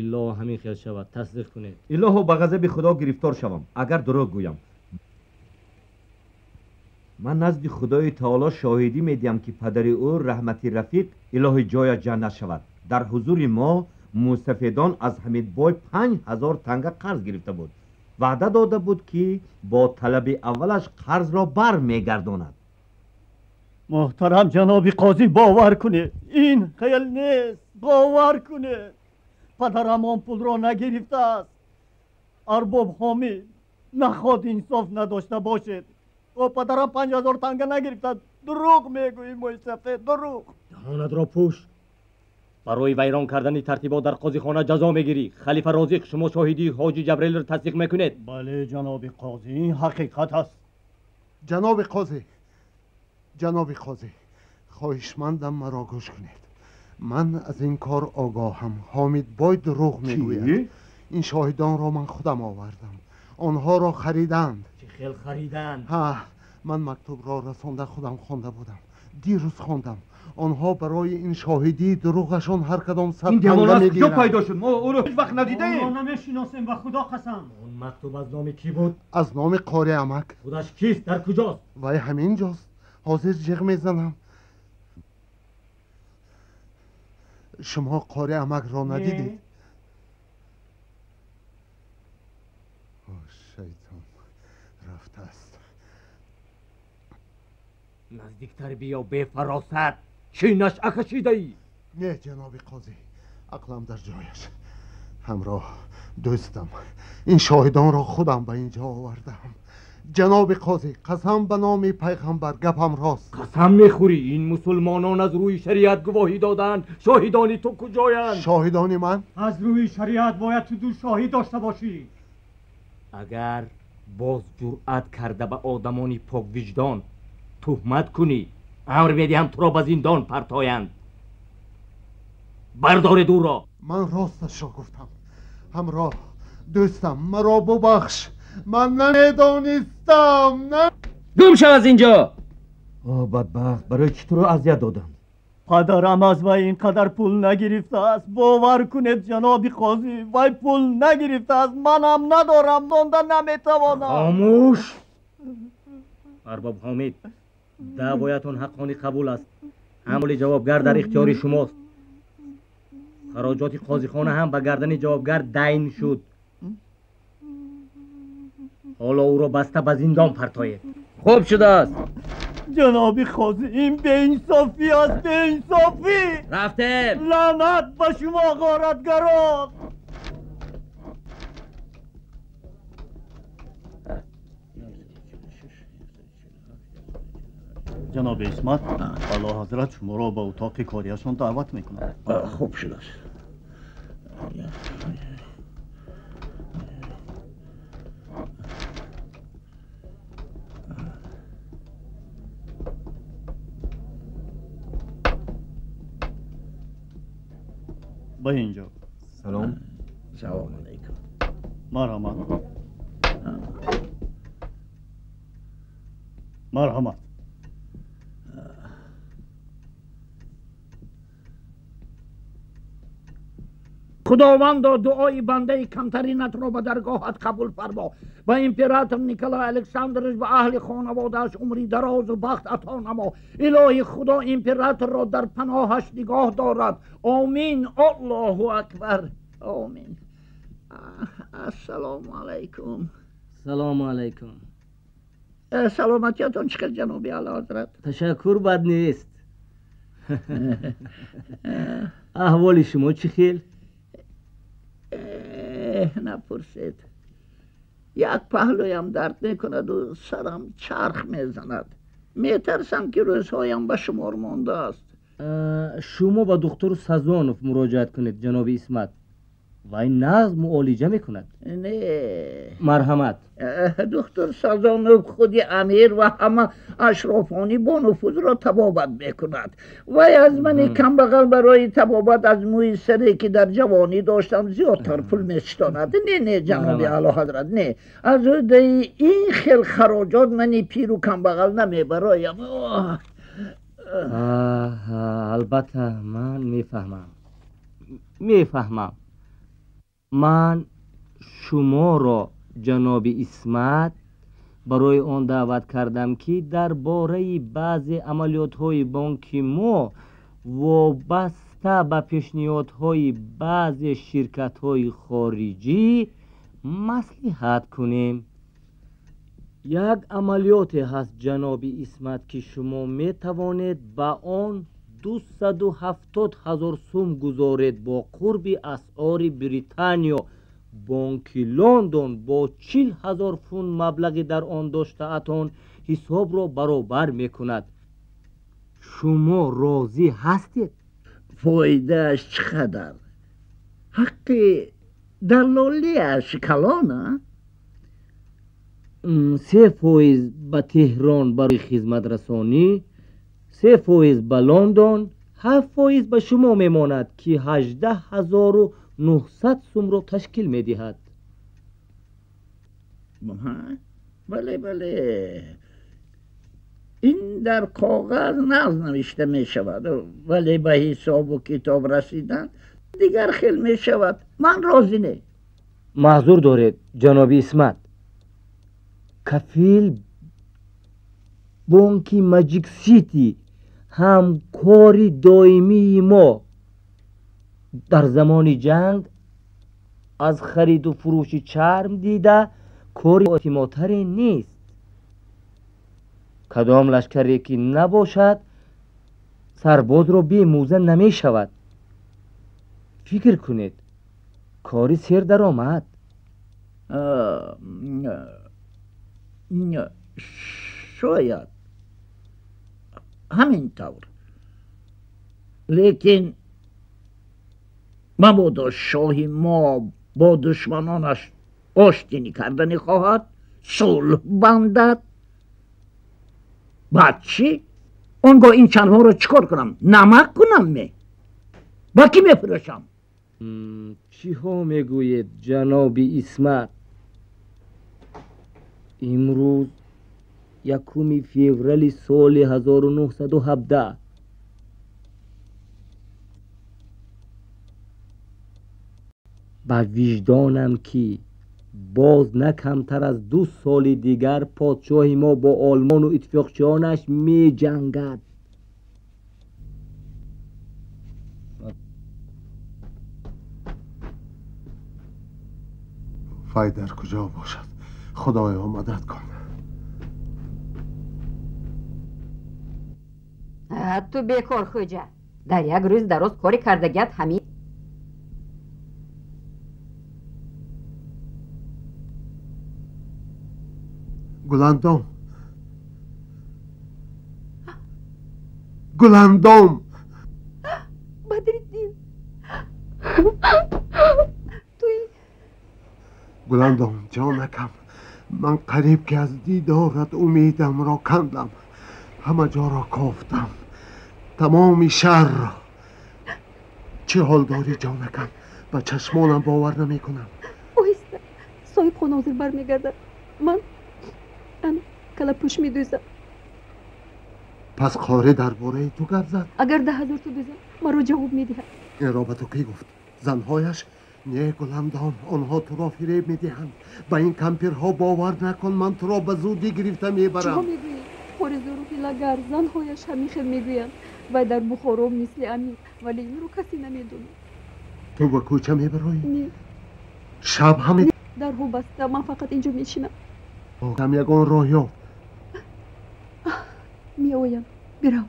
Илло ҳамин хел шавад, тасдиқ кунед. Илоҳо ба ғазаби Худо гирифтор шавам агар дурӯғ гӯям. Ман назди Худои Таоло шоҳидӣ медиҳам ки падари ӯ раҳмати Рафиқ илоҳи ҷоя ҷаннат шавад. Дар ҳузури мо мусафедон аз Ҳамидбой 5000 танга қарз гирифта буд. Ваъда дода буд ки бо талаби аввалаш қарзро бармегардонад. Муҳтарам ҷаноби қозӣ, бовар кунед, ин хел нест. Бовар кунед, падарам он пулро нагирифтааст. Арбоб Ҳомид, наход инсоф надошта бошед. О падарам 5000 танга нагирифтааст. Дурӯғ мегӯӣ мӯйсафед, дурӯғ. Даҳонатро пӯш. Барои вайрон кардани тартибот дар қозихона ҷазо мегирӣ. Халифа Розиқ, шумо шоҳидии ҳоҷи Ҷабраилро тасдиқ мекунед? Бале ҷаноби қозӣ, ин ҳақиқат аст. Ҷаноби қозӣ, ҷаноби қозӣ, хоҳишмандам маро гӯш кунед. Ман аз ин кор огоҳам. Ҳомидбой дурӯғ мегӯяд. Ин шоҳидонро ман худам овардам. Онҳоро хариданд. Чӣ хел хариданд? Ҳа, ман мактубро расонда худам хонда будам. Дирӯз хондам. Онҳо барои ин шоҳидии дурӯғашон ҳар кадом 100 танга мегиранд. Ин куҷо пайдо шуд? Мо ӯро ҳеҷ вақт надидаем. Мо намешиносем, ба Худо қасам. Он мактуб аз номи кӣ буд? Аз номи қори амак. Худаш кист? Дар куҷост? Вай ҳамин ҷост. Ҳозир ҷиғ мезанам. Шумо қори амакро надидед? О, шайтон рафтааст. Наздиктар биё, бефаросат. Чӣ нашъа кашидаӣ? Не ҷаноби қозӣ, ақлам дар ҷояш. Ҳамроҳ дӯстам, ин шоҳидонро худам ба ин ҷо овардам. Ҷаноби қозӣ, қасам ба номи пайғамбар, гапам рост. Қасам мехӯрӣ? Ин мусулмонон аз рӯи шариат гувоҳӣ доданд. Шоҳидони ту куҷоянд? Шоҳидони ман? Аз рӯи шариат бояд ту 2 шоҳид дошта бошӣ. Агар боз ҷуръат карда ба одамони поквиҷдон туҳмат кунӣ, амр медиҳам туро ба зиндон партоянд. Бардоред ӯро. Ман росташро гуфтам. Ҳамроҳ дӯстам, маро бубахш. Ман намедонистам. Гум шав аз инҷо. О бадбахт, барои чӣ туро азият додам? Падарам аз вай ин қадар пул нагирифтааст. Бовар кунед ҷаноби қозӣ, вай пул нагирифтааст. Манам надорам, донда наметавонам. Хомӯш. Арбоб Ҳомид, даъвоятон ҳаққонӣ қабул аст. Ҳамоли ҷавобгар дар ихтиёри шумост. Хароҷоти қозихона ҳам ба гардани ҷавобгар дайн шуд. Ҳоло ӯро баста ба зиндон партоед. Хуб шудааст. Ҷаноби қозӣ, ин беинсофӣ аст, беинсофӣ. Рафтем. Лаънат ба шумо ғоратгарон. Ҷаноби Исмат, Аълоҳазрат шуморо ба утоқи кориашон даъват мекунад. Хуб шудааст. Ба инҷо. Салом. Салом алайкум. Марҳамат. Марҳамат. Худовандо, дуои бандаи камтаринатро ба даргоҳат қабул фармо. Ба император Николай Александрович ва аҳли хонаводааш умри дарозу бахт ато намо. Илоҳи Худо императорро дар паноҳаш нигоҳ дорад. Омин. Аллоҳу акбар. Омин. Ассалому алайкум. Салому алайкум. Саломатиятон чӣ хел ҷаноби Аълоҳазрат? Ташаккур, бад нест. Аҳволи шумо чӣ хел? Напурсед. Як паҳлӯям дард мекунаду сарам чарх мезанад. Метарсам, ки рӯзҳоям ба шумор мондааст. Шумо ба духтур Сазонов муроҷиат кунед, ҷаноби Исмат. Вай нағз муолиҷа мекунад. Не, марҳамат. Духтур Сазонов худи амир ва ҳама ашрофони бонуфузро табобат мекунад. Вай аз мани камбағал барои табобат аз мӯи саре, ки дар ҷавонӣ доштам, зиёдтар пул меситонад. Не, не, ҷаноби аълоҳазрат, не, аз ӯҳдаи ин хел хароҷот мани пиру камбағал намебароям. Албатта, ман мефаҳмам, мефаҳмам. Ман шуморо, ҷаноби Исмат, барои он даъват кардам, ки дар бораи баъзе амалиётҳои бонки мо вобаста ба пешниҳодҳои баъзе ширкатҳои хориҷӣ маслиҳат кунем. Як амалиёте ҳаст, ҷаноби Исмат, ки шумо метавонед ба он 270 000 сум гузоред бо қурби асъори Британиё. Бонки Лондон бо 40 000 фунт маблағи дар он доштаатон ҳисобро баробар мекунад. Шумо розӣ ҳастед? Фоидааш чӣ қадар? Ҳаққи далолиаш калона? 3% ба Теҳрон барои хизматрасонӣ, 3% ба Лондон, 7% ба шумо мемонад, ки 18 900 сумро ташкил медиҳад. Бале, бале, ин дар коғаз нағз навишта мешавад, вале ба ҳисобу китоб расидан дигар хел мешавад. Ман розӣ не. Маъзур доред, ҷаноби Исмат. Кафил бонки Маҷик Сити, ҳамкори доимии мо дар замони ҷанг, аз хариду фурӯши чарм дида кори эътимодтаре нест. Кадом лашкаре ки набошад, сарбозро бемӯза намешавад. Фикр кунед, кори сердаромад. Шояд ҳамин тавр, лекин мабодо шоҳи мо бо душманонаш оштинӣ кардани хоҳад, сулҳ бандад. Баъд чӣ? Он гоҳ ин чармҳоро чӣ кор кунам? Намак кунам ме? Ба кӣ мефурӯшам? Чиҳо мегӯед, ҷаноби Исмат? Имрӯз 1 феврали соли 1917. Ба виҷдонам, ки боз на камтар аз 2 соли дигар подшоҳи мо бо олмону иттифоқчиёнаш меҷангад. Вай дар куҷо бошад? Худоё, мадад кун. Ту бекор хӯҷа, дар як рӯз дароз кори кардагият ҳамин. Гуландом, Гуландом! Бадриддин, туи? Гуландом, ҷонакам, ман қариб ки аз дидорат умедамро кандам. Ҳама ҷоро кофтам, тамоми шаҳрро. Чӣ ҳол дорӣ, ҷонакам? Ба чашмонам бовар намекунам. Оҳиста, соҳибхона ҳозир бармегардад. Ман ана калапӯш медӯзам. Пас қорӣ дар бораи ту гап зад? Агар 10 000 ту дӯзам, маро ҷавоб медиҳад. Инро ба ту кӣ гуфт? Занҳояш? Не, Гуландом, онҳо туро фиреб медиҳанд. Ба ин кампирҳо бовар накун, ман туро ба зудӣ гирифта мебарам. Чиҳо мегӯӣ? Қоризору ҳилагар, занҳояш ҳамин хел мегӯянд. Вай дар Бухоро мисли амир, вале инро касе намедонад. Ту ба кӯча мебароӣ? Не. Шаб ҳам? Дарҳо баста, ман фақат инҷо мешинам. Ҳам ягон роҳ ёфт. Меоям, бирав.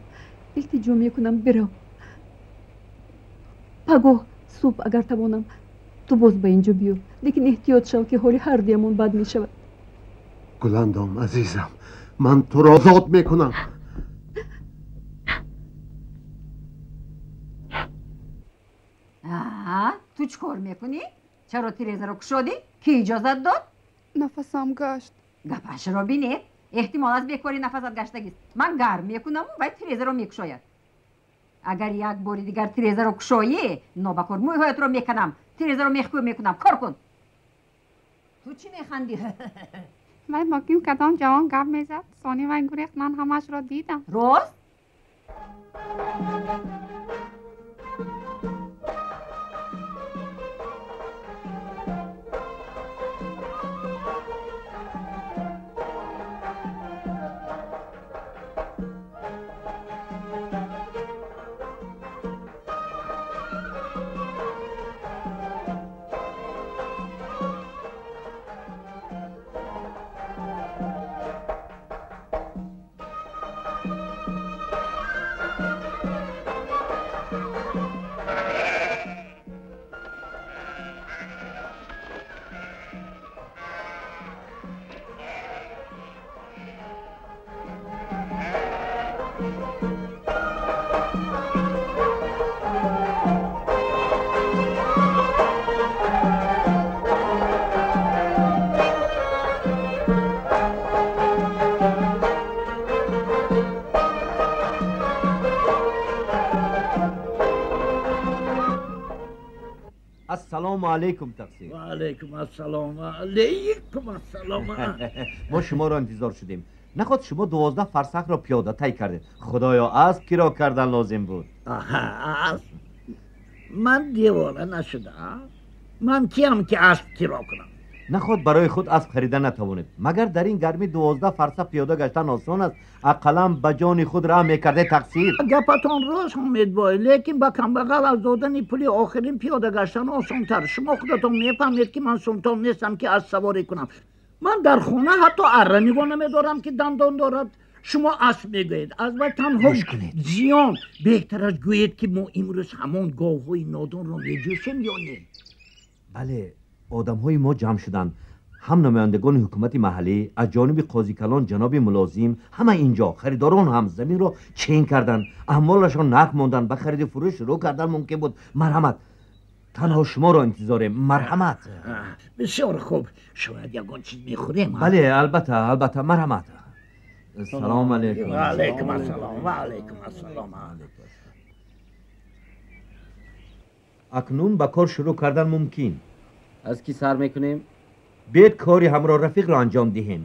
Илтиҷо мекунам, бирав. Пагоҳ субҳ агар тавонам Ту боз ба инҷо биё, лекин эҳтиёт шав, ки ҳоли ҳардуямон бад мешавад. Гуландом азизам, ман туро озод мекунам. Ту чӣ кор мекунӣ? Чаро тирезаро кушодӣ? Кӣ иҷозат дод? Нафасам гашт. Гапашро бинед. Эҳтимол аз бекорӣ нафасат гаштагист. Ман гарм мекунаму вай тирезаро мекушояд. Агар як бори дигар тирезаро кушоӣ, нобакор мӯйҳоятро меканам, тирезаро мехкӯб мекунам. Кор кун. Ту чӣ механдӣ? Вай бо ким кадом ҷавон гап мезад, сони вай гурехт, ман ҳамаашро дидам. Рост? Ассалому алайкум, тақсир. Ва алайкум ассалом. Ва алайкум ассалом. Мо шуморо интизор шудем. Наход шумо 12 фарсахро пиёда тай кардед. Худоё, асп киро кардан лозим буд. Аҳа, асп. Ман девона нашудам. Ман киям ки асп киро кунам? Наход барои худ асп харида натавонед. Магар дар ин гармӣ 12 фарсах пиёда гаштан осон аст? Ақаллан ба ҷони худ раҳм мекардед, тақсир. Гапатон рост, Ҳомидбой, лекин ба камбағал аз додани пули охирин пиёда гаштан осонтар. Шумо худатон мефаҳмед, ки ман султон нестам, ки асп саворӣ кунам. Ман дар хона ҳатто арра нигоҳ намедорам, ки дандон дорад. Шумо асп мегӯед, аз вай танҳо зиён. Беҳтар аст гӯед, ки мо имрӯз ҳамон говҳои нодонро меҷӯшем ё не? Бале, одамҳои мо ҷамъ шуданд. Ҳам намояндагони ҳукумати маҳаллӣ, аз ҷониби қозикалон ҷаноби мулозим, ҳама инҷо харидорон ҳам заминро чен карданд, амволашон нақд монданд, ба хариду фурӯш шурӯъ кардан мумкин буд. Марҳамат, танҳо шуморо интизорем. Марҳамат. Бисёр хуб, шояд ягон чиз мехӯрем. Бале, албатта, албатта, марҳамат. Салому алайкум. Ва алайкум ассалом. Ва алайкум ассалом. Акнун ба кор шурӯъ кардан мумкин. Аз кӣ сар мекунем? Биёед кори ҳамроҳ рафиқро анҷом диҳем.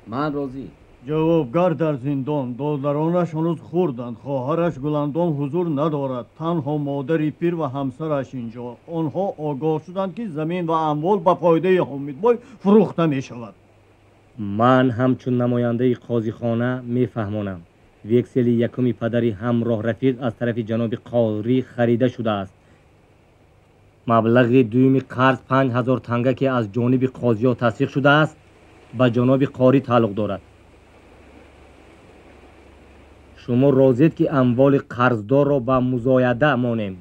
Ман розӣ. Ҷавобгар дар зиндон, додаронаш ҳанӯз хурданд, хоҳараш Гуландом ҳузур надорад, танҳо модари пир ва ҳамсараш инҷо. Онҳо огоҳ шуданд, ки замин ва амвол ба фоидаи Ҳомидбой фурӯхта мешавад. Ман ҳамчун намояндаи қозихона мефаҳмонам. Вексели якуми падари ҳамроҳ рафиқ аз тарафи ҷаноби қорӣ харида шудааст. Маблағи дуюми қарз 5000 танга, ки аз ҷониби қозиҳо тасдиқ шудааст, ба ҷаноби қорӣ тааллуқ дорад. Шумо розиед, ки амволи қарздорро ба музояда монем?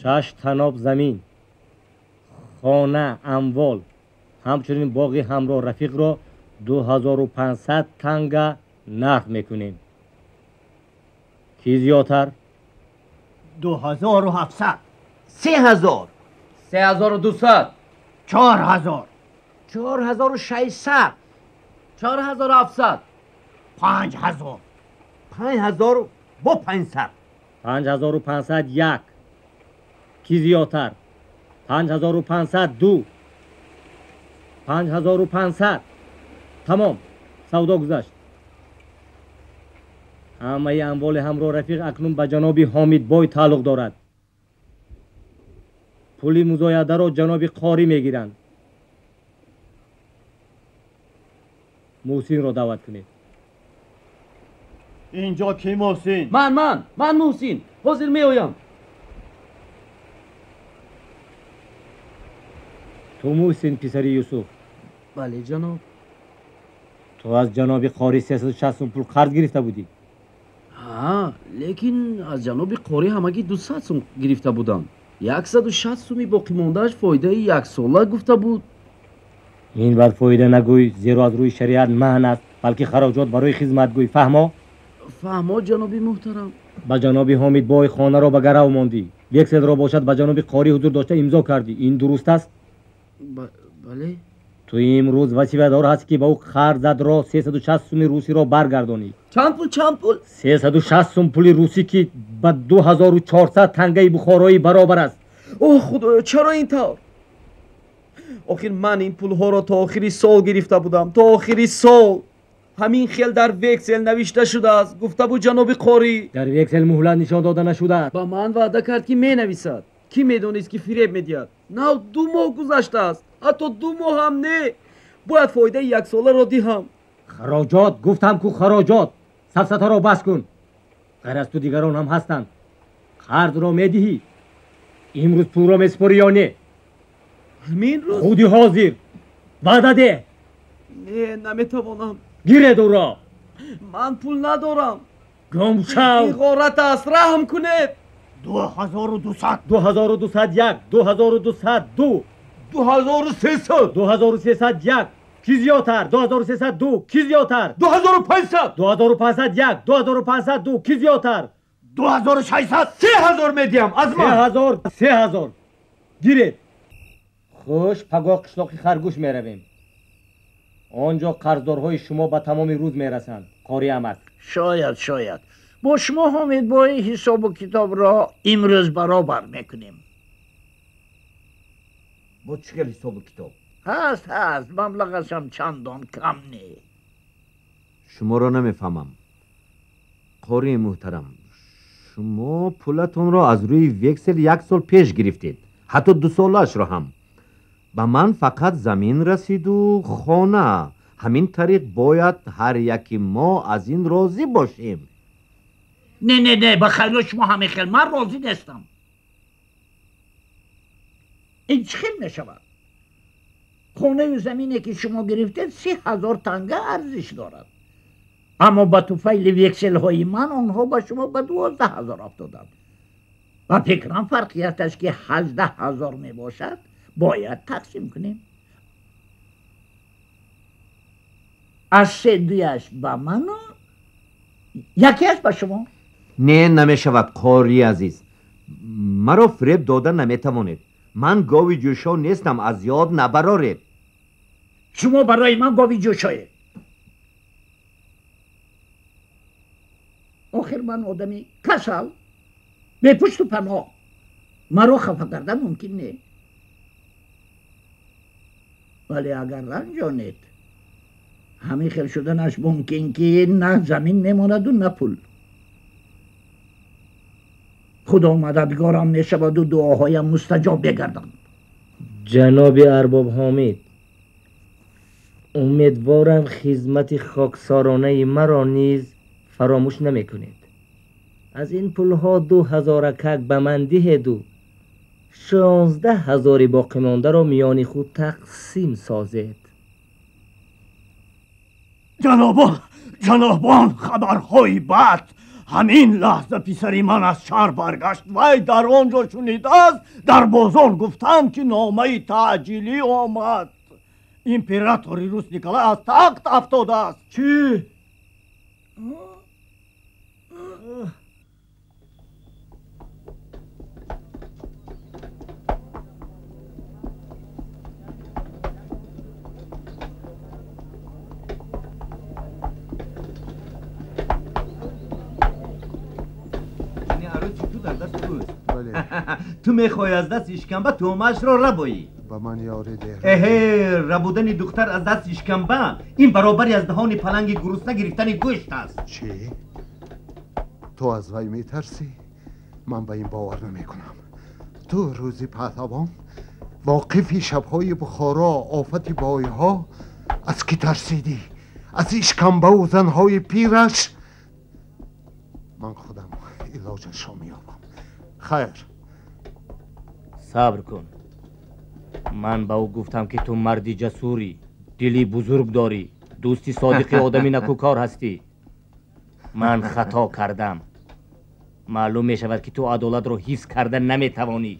6 таноб замин, хона, амвол, ҳамчунин боғи ҳамроҳ рафиқро 2500 танга нарх мекунем. Кӣ зиёдтар? 2700. 3000. 3200. 4000. 4600. 4700. 5000. 5000 бо 500. 5500 як. Кӣ зиёдтар? 5500 ду. 5500. Тамом, савдо гузашт. Ҳамаи амволи ҳамроҳ рафиқ акнун ба ҷаноби Ҳомидбой тааллуқ дорад. Пули музоядаро ҷаноби қорӣ мегиранд. Муҳсинро даъват кунед. Инҷо кӣ Муҳсин? Ман Муҳсин. Ҳозир меоям. Ту Муҳсин писари Юсуф? Бале, ҷаноб. Ту аз ҷаноби қорӣ 360 сум пул қарз гирифта будӣ? Ҳа, Лекин аз ҷаноби қорӣ ҳамагӣ 200 сум гирифта будам. 160 суми боқимондааш фоидаи яксола гуфта буд. Ин бад фоида нагӯй, зеро аз рӯи шариат маҳн аст, балки хароҷот барои хизмат гӯй. Фаҳмо? Фаҳмо, ҷаноби муҳтарам. Ба ҷаноби Ҳомидбой хонаро ба гарав мондӣ, векселро бошад ба ҷаноби қорӣ ҳузур дошта имзо кардӣ. Ин дуруст аст? Бале. Ту имрӯз вазифадор ҳастӣ, ки ба ӯ қарзатро 360 суми русиро баргардонӣ. Чанд пул, чанд пул? 360 сум пули русӣ, ки ба 2400 тангаи бухороӣ баробар аст. Оҳ, худоё, чаро ин тавр? Охир ман ин пулҳоро то охири сол гирифта будам, то охири сол. Ҳамин хел дар вексел навишта шудааст, гуфта буд ҷаноби қорӣ. Дар вексел муҳлат нишон дода нашудааст. Ба ман ваъда кард, ки менависад. Кӣ медонист, ки фиреб медиҳад? Нав 2 моҳ гузаштааст, ҳатто 2 моҳ ҳам не. Бояд фоидаи яксоларо диҳам. Хароҷот гуфтам ку, хароҷот. Сафсатаро бас кун. Ғайр аз ту дигарон ҳам ҳастанд. Қарзро медиҳӣ? Имрӯз пулро месупорӣ ё не? Ҳамин рӯз? Худи ҳозир. Ваъда деҳ. Не, наметавонам. Гиред ӯро. Ман пул надорам. Гум шав. Ин ғорат аст, раҳм кунед. 2200. 2201, 2202, 2300. 2301. Ки зиёдтар? 2302. Ки зиёдтар? 2500. 2501, 2502. Ки зиёдтар? 2600. 3000 медиҳам аз ман. 3000, 3000. Гиред. Хуш, пагоҳ қишлоқи харгӯш меравем. Он ҷо қарздорҳои шумо ба тамоми рӯз мерасанд, қори амак. Шояд, шояд. Бо шумо Ҳомидбой ҳисобу китобро имрӯз баробар мекунем. Бо чӣ хел ҳисобу китоб? Ҳаст, ҳаст, маблағашам чандон кам не. Шуморо намефаҳмам, қории муҳтарам. Шумо пулатонро аз рӯи вексел 1 сол пеш гирифтед, ҳатто 2 солаашро ҳам. Ба ман фақат замин расиду хона. Ҳамин тариқ бояд ҳар яки мо аз ин розӣ бошем. Не, не, не, ба хайри шумо ҳамин хел ман розӣ нестам. Ин чӣ хел мешавад? Хонаю замине, ки шумо гирифтед, 30 000 танга арзиш дорад. Аммо ба туфайли векселҳои ман онҳо ба шумо ба 12 000 афтоданд. Ба фикрам, фарқияташ, ки 18 000 мебошад, бояд тақсим кунем. Аз се дуяш ба ману якеаш ба шумо. Не, намешавад, қории азиз. Маро фиреб дода наметавонед. Ман гови ҷӯшо нестам, аз ёд набароред. Шумо барои ман гови ҷӯшоед. Охир ман одами касал, бепушту паноҳ, маро хафа кардан мумкин не. Вале агар ранҷонед, ҳамин хел шуданаш мумкин, ки на замин мемонаду, на пул. Худо мададгорам мешаваду дуоҳоям мустаҷоб мегарданд. Ҷаноби арбоб Ҳомид, умедворам, хизмати хоксоронаи маро низ фаромӯш намекунед. Аз ин пулҳо 2000 акак ба ман диҳеду 16 000-и боқимондаро миёни худ тақсим созед. Ҷанобон, ҷанобон, хабарҳои бад! Ҳамин лаҳза писари ман аз шаҳр баргашт. Вай дар он ҷо шунидааст, дар бозор гуфтанд, ки номаи таъҷилӣ омад. Императори рус Николай аз тахт афтодааст. Чӣ? Ту дар дасти ӯст. Ту мехоҳӣ аз дасти ишкамба тӯъмаашро рабоӣ. Ба ман ёрӣ деҳ. Эҳе, рабудани духтар аз дасти ишкамба ин баробари аз даҳони паланги гурусна гирифтани гӯшт аст. Чӣ? Ту аз вай метарсӣ? Ман ба ин бовар намекунам. Ту рӯзи паҳлавон, воқифи шабҳои Бухоро, офати бойҳо, аз кӣ тарсидӣ? Аз ишкамбаву занҳои пираш? Ман худам илоҷашро меёбам. Хайр. Сабр кун. Ман ба ӯ гуфтам, ки ту марди ҷасурӣ, дили бузург дорӣ, дӯсти содиқи одами накӯкор ҳастӣ. Ман хато кардам. Маълум мешавад, ки ту адолатро ҳифз карда наметавонӣ.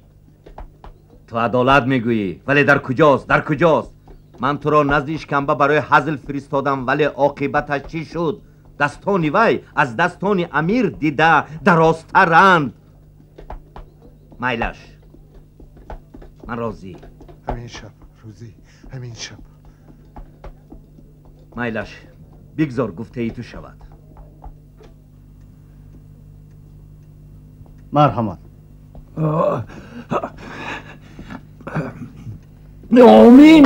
Ту адолат мегӯӣ, вале дар куҷост? Дар куҷост? Ман туро назди ишкамба барои ҳазл фиристодам, вале оқибаташ чӣ шуд? Дастони вай аз дастони амир дида дарозтаранд. Майлаш, ман розӣ. Ҳамин шаб, рӯзӣ, ҳамин шаб. Майлаш, бигзор гуфтаи ту шавад. Марҳамат. Омин.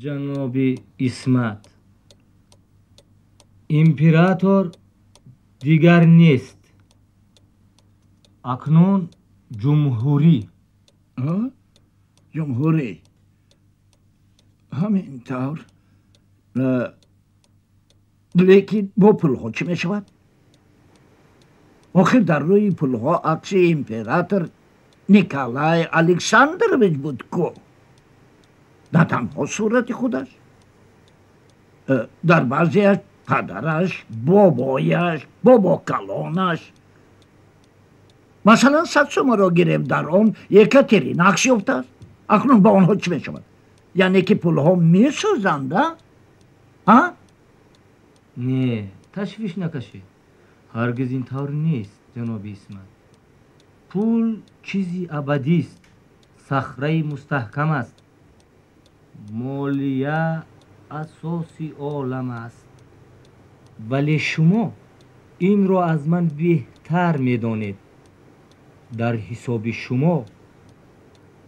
Ҷаноби Исмат, император дигар нест. Акнун ҷумҳурӣ. Ҷумҳурӣ ҳамин тавр. Лекин бо пулҳо чӣ мешавад? Охир дар рӯи пулҳо акси император Николай Александрович буд ку. На танҳо сурати худаш, дар баъзеаш падараш, бобояш, бобокалонаш. Масалан, 100 сомаро гирем, дар он Екатерина акс ёфтааст. Акнун ба онҳо чӣ мешавад? Яъне ки пулҳо месӯзанд, а? Не, ташвиш накашед. Ҳаргиз ин тавр нест, ҷаноби Исмат. Пул чизи абадист, сахраи мустаҳкам аст. Молия асоси олам аст. Вале шумо инро аз ман беҳтар медонед. Дар ҳисоби шумо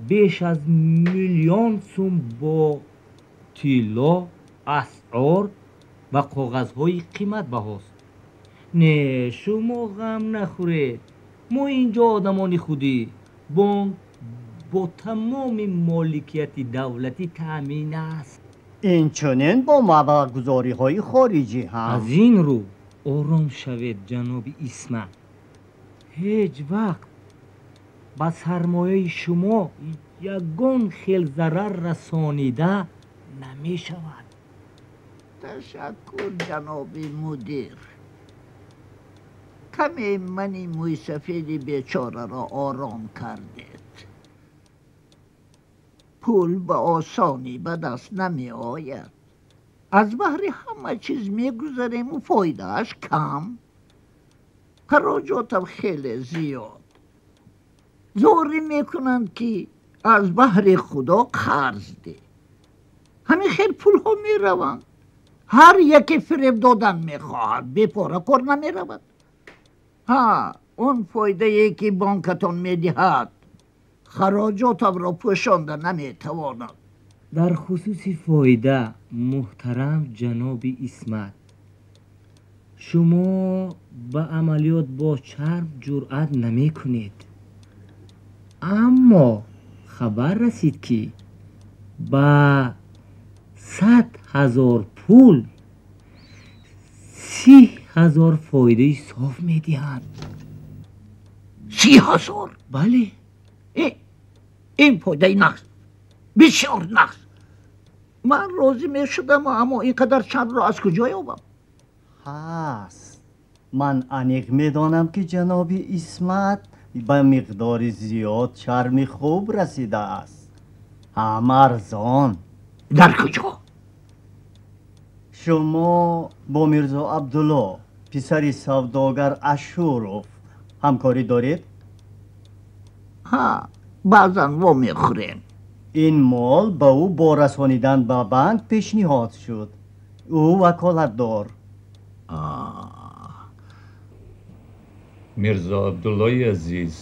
беш аз 1 миллион сум бо тилло, асъор ва коғазҳои қиматбаҳост. Не, шумо ғам нахӯред. Мо инҷо одамони худӣ. Бонк бо тамоми моликияти давлатӣ таъмин аст. Инчунин бо маблағгузориҳои хориҷӣ ҳам. Аз ин рӯ ором шавед, ҷаноби Исмат. Ҳеҷ вақт ба сармояи шумо ягон хел зарар расонида намешавад. Ташаккур, ҷаноби мудир. Каме мани мӯйсафеди бечораро ором кардед. Пул ба осонӣ ба даст намеояд. Аз баҳри ҳама чиз мегузарему фоидааш кам. Хароҷотам хеле зиёд. Зорӣ мекунанд, ки аз баҳри Худо қарз деҳ. Ҳамин хел пулҳо мераванд. Ҳар яке фиреб додан мехоҳад, бепора кор намеравад. Ҳа, он фоидае ки бонкатон медиҳад, хароҷотамро пӯшонда наметавонад. Дар хусуси фоида, муҳтарам ҷаноби Исмат, шумо ба амалиёт бо чарм ҷуръат намекунед. Аммо хабар расид, ки ба 100 000 пул 30 000 фоидаи соф медиҳанд. 30 000? Бале. Ин фоидаи нақс, бисёр нақс. Ман розӣ мешудам, аммо ин қадар чармро аз куҷо ёбам? Ҳаст. Ман аниқ медонам, ки ҷаноби Исмат ба миқдори зиёд чарми хуб расидааст. Ҳам арзон. Дар куҷо? Шумо бо Мирзо Абдулло, писари савдогар Ашуров, ҳамкорӣ доред? Ҳа, баъзан вомехӯрем. Ин мол ба ӯ бо расонидан ба банк пешниҳод шуд. Ӯ ваколатдор. Мирзо Абдуллои азиз,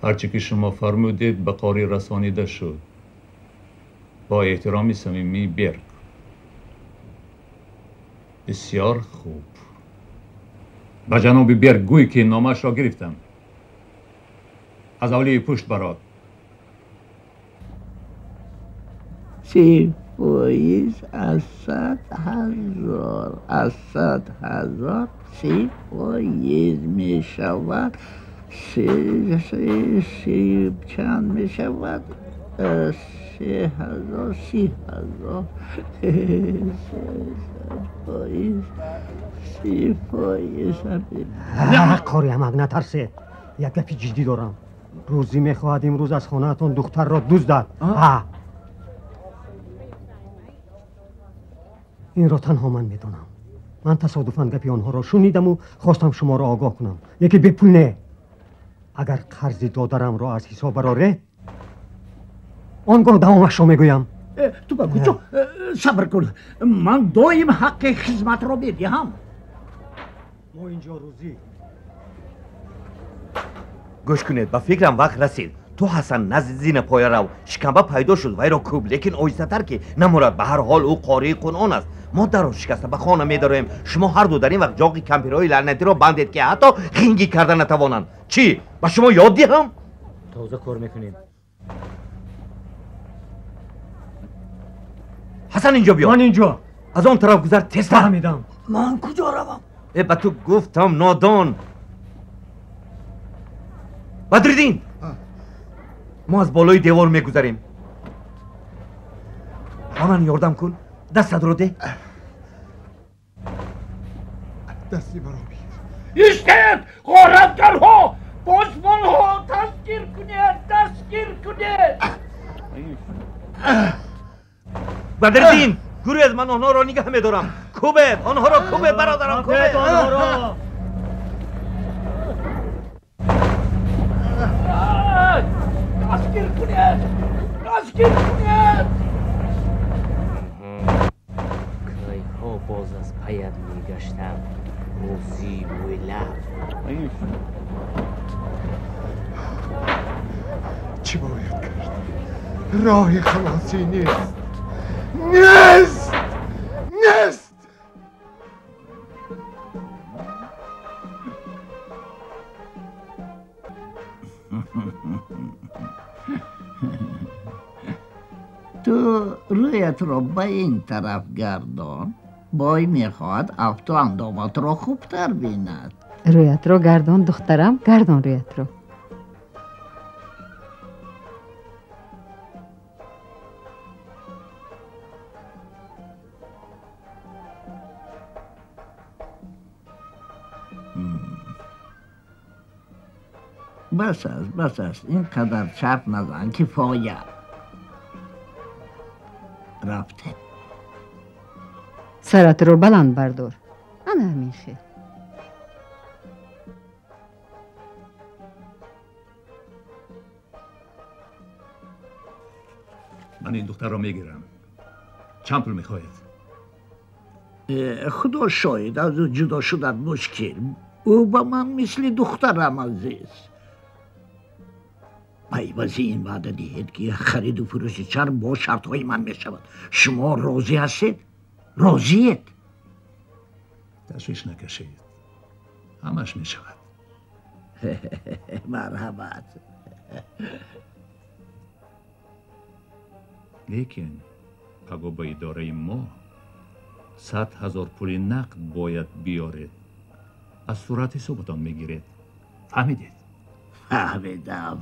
ҳарче ки шумо фармудед, ба қорӣ расонида шуд. Бо эҳтироми самимӣ, Берг. Бисёр хуб. Ба ҷаноби Берг гӯй, ки номаашро гирифтам. Аз ҳавлии пушт барод. 30% аз 100 000, аз 100 000 30% мешавад 3 чанд мешавад? 3000 30,000 30%. 30%. Қори амак, натарсед. Як гапи ҷиддӣ дорам. Рӯзӣ мехоҳад имрӯз аз хонаатон духтарро дуздад. Инро танҳо ман медонам. Ман тасодуфан гапи онҳоро шунидаму хостам шуморо огоҳ кунам. Лекин бепул не. Агар қарзи додарамро аз ҳисоб бароред, он гоҳ давомашро мегӯям. Ту ба куҷо? Сабр кун. Ман доим ҳаққи хизматро медиҳам. Мо инҷо рӯзӣ. Гӯш кунед, ба фикрам вақт расид. Ту Ҳасан назди зинапоя рав. Шикамба пайдо шуд, вайро кӯб, лекин оҳистатар ки намурад. Ба ҳар ҳол ӯ қории Қуръон аст. Мо дарро шикаста ба хона медароем. Шумо ҳарду дар ин вақт ҷоғи кампирҳои лаънатиро бандед, ки ҳатто хингӣ карда натавонанд. Чӣ? Ба шумо ёд диҳам? Тоза кор мекунем. Ҳасан, инҷо биё. Ман инҷо. Аз он тараф гузар, тезтар. Фаҳмидам. Ман куҷо равам? Ба ту гуфтам, нодон. Бадриддин, мо аз болои девор мегузарем. Ба ман ёрдам кун. Дастатро деҳ. Дасти маро бигир. Истед, ғоратгарҳо! Посбонҳо, дастгир кунед, дастгир кунед! Бадриддин, гурез, ман онҳоро нигаҳ медорам. Кӯбед онҳоро, кӯбед бародарам, кӯбед онҳоро. Дастгир кунед, дастгир кунед! Кайҳо боз аз паят мегаштам, рӯзии мӯйлаб. Чӣ бояд кард? Роҳи халосӣ нест. Нест! Нест! Ту рӯятро ба ин тараф гардон. Бой мехоҳад афту андоматро хубтар бинад. Рӯятро гардон, духтарам, гардон рӯятро. Бас аст, бас аст. Ин қадар чарх назан, кифоя. Рафте. Саратро баланд бардор. Ана ҳамин хел. Ман ин духтарро мегирам. Чанд пул мехоҳед? Худо шоҳид, аз ӯ ҷудо шудан мушкил. Ӯ ба ман мисли духтарам азиз. Ба ивази ин ваъда диҳед, ки хариду фурӯши чарм бо шартҳои ман мешавад. Шумо розӣ ҳастед? Розиед? Ташвиш накашед, ҳамаш мешавад. Марҳамат. Лекин паго ба идораи мо 100,000 пули нақд бояд биёред. Аз сурат ҳисобатон мегиред. Фаҳмидед? Фаҳмидам.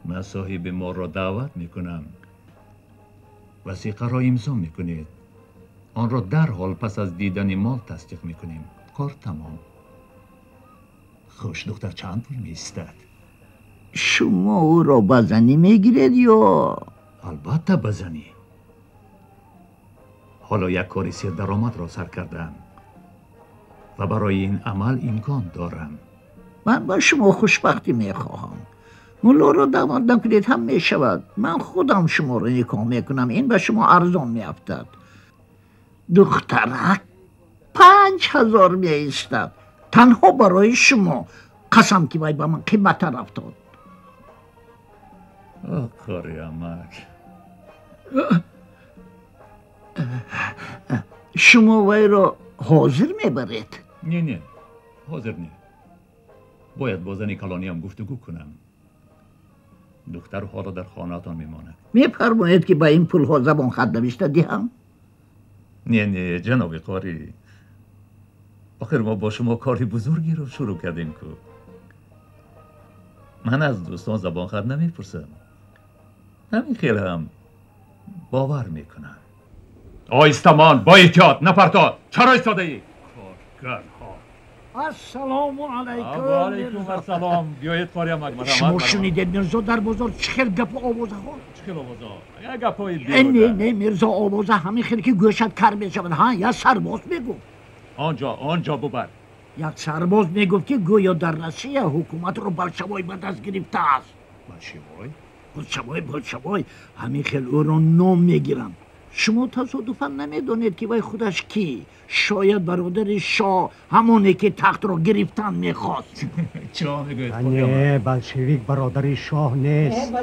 Ман соҳиби молро даъват мекунам. Васиқаро имзо мекунед. Онро дарҳол пас аз дидани мол тасдиқ мекунем. Кор тамом. Хуш, духтар чанд пул меистад? Шумо ӯро ба занӣ мегиред ё? Албатта ба занӣ. Ҳоло як кори сердаромадро сар кардам ва барои ин амал имкон дорам. Ман ба шумо хушбахтӣ мехоҳам. Муллоро даъват накунед ҳам мешавад. Ман худам шуморо никоҳ мекунам. Ин ба шумо арзон меафтад. Духтарак 5000 меистад. Танҳо барои шумо. Қасам ки вай ба ман қиматтар афтод. Қори амак. Шумо вайро ҳозир мебаред? Не, не, ҳозир не. Бояд бо зани калониам гуфтугӯ кунам. Духтар ҳоло дар хонаатон мемонад. Мефармоед ки ба ин пулҳо забонхат навишта диҳам? Не, не, ҷаноби қорӣ. Охир мо бо шумо кори бузургеро шурӯъ кардем ку. Ман аз дӯстон забонхат намепурсам. Ҳамин хел ҳам бовар мекунам. Оҳистамон, бо эҳтиёт, напарто. Чаро истодаӣ? Коргарҳо. Ассалому алайкум. Ва алайкум ассалом. Биёед қори амак, марҳамат. Шумо шунидед Мирзо дар бозор чӣ хел гапу овозаҳо? Чӣ хел овозаҳо? Як гапҳои беҳуда. Не, не, Мирзо, овоза ҳамин хел ки гӯшат кар мешавад. Ҳа, як сарбоз мегуфт. Онҷо, онҷо бубар. Як сарбоз мегуфт ки гӯё дар Россия ҳукуматро болшевой ба даст гирифтааст. Болшевой? Болшевой, болшевой. Ҳамин хел ӯро ном мегиранд. Шумо тасодуфан намедонед ки вай худаш кӣ? Шояд бародари шоҳ, ҳамоне ки тахтро гирифтан мехост. Чо мегӯед? Не, болшевик бародари шоҳ нест.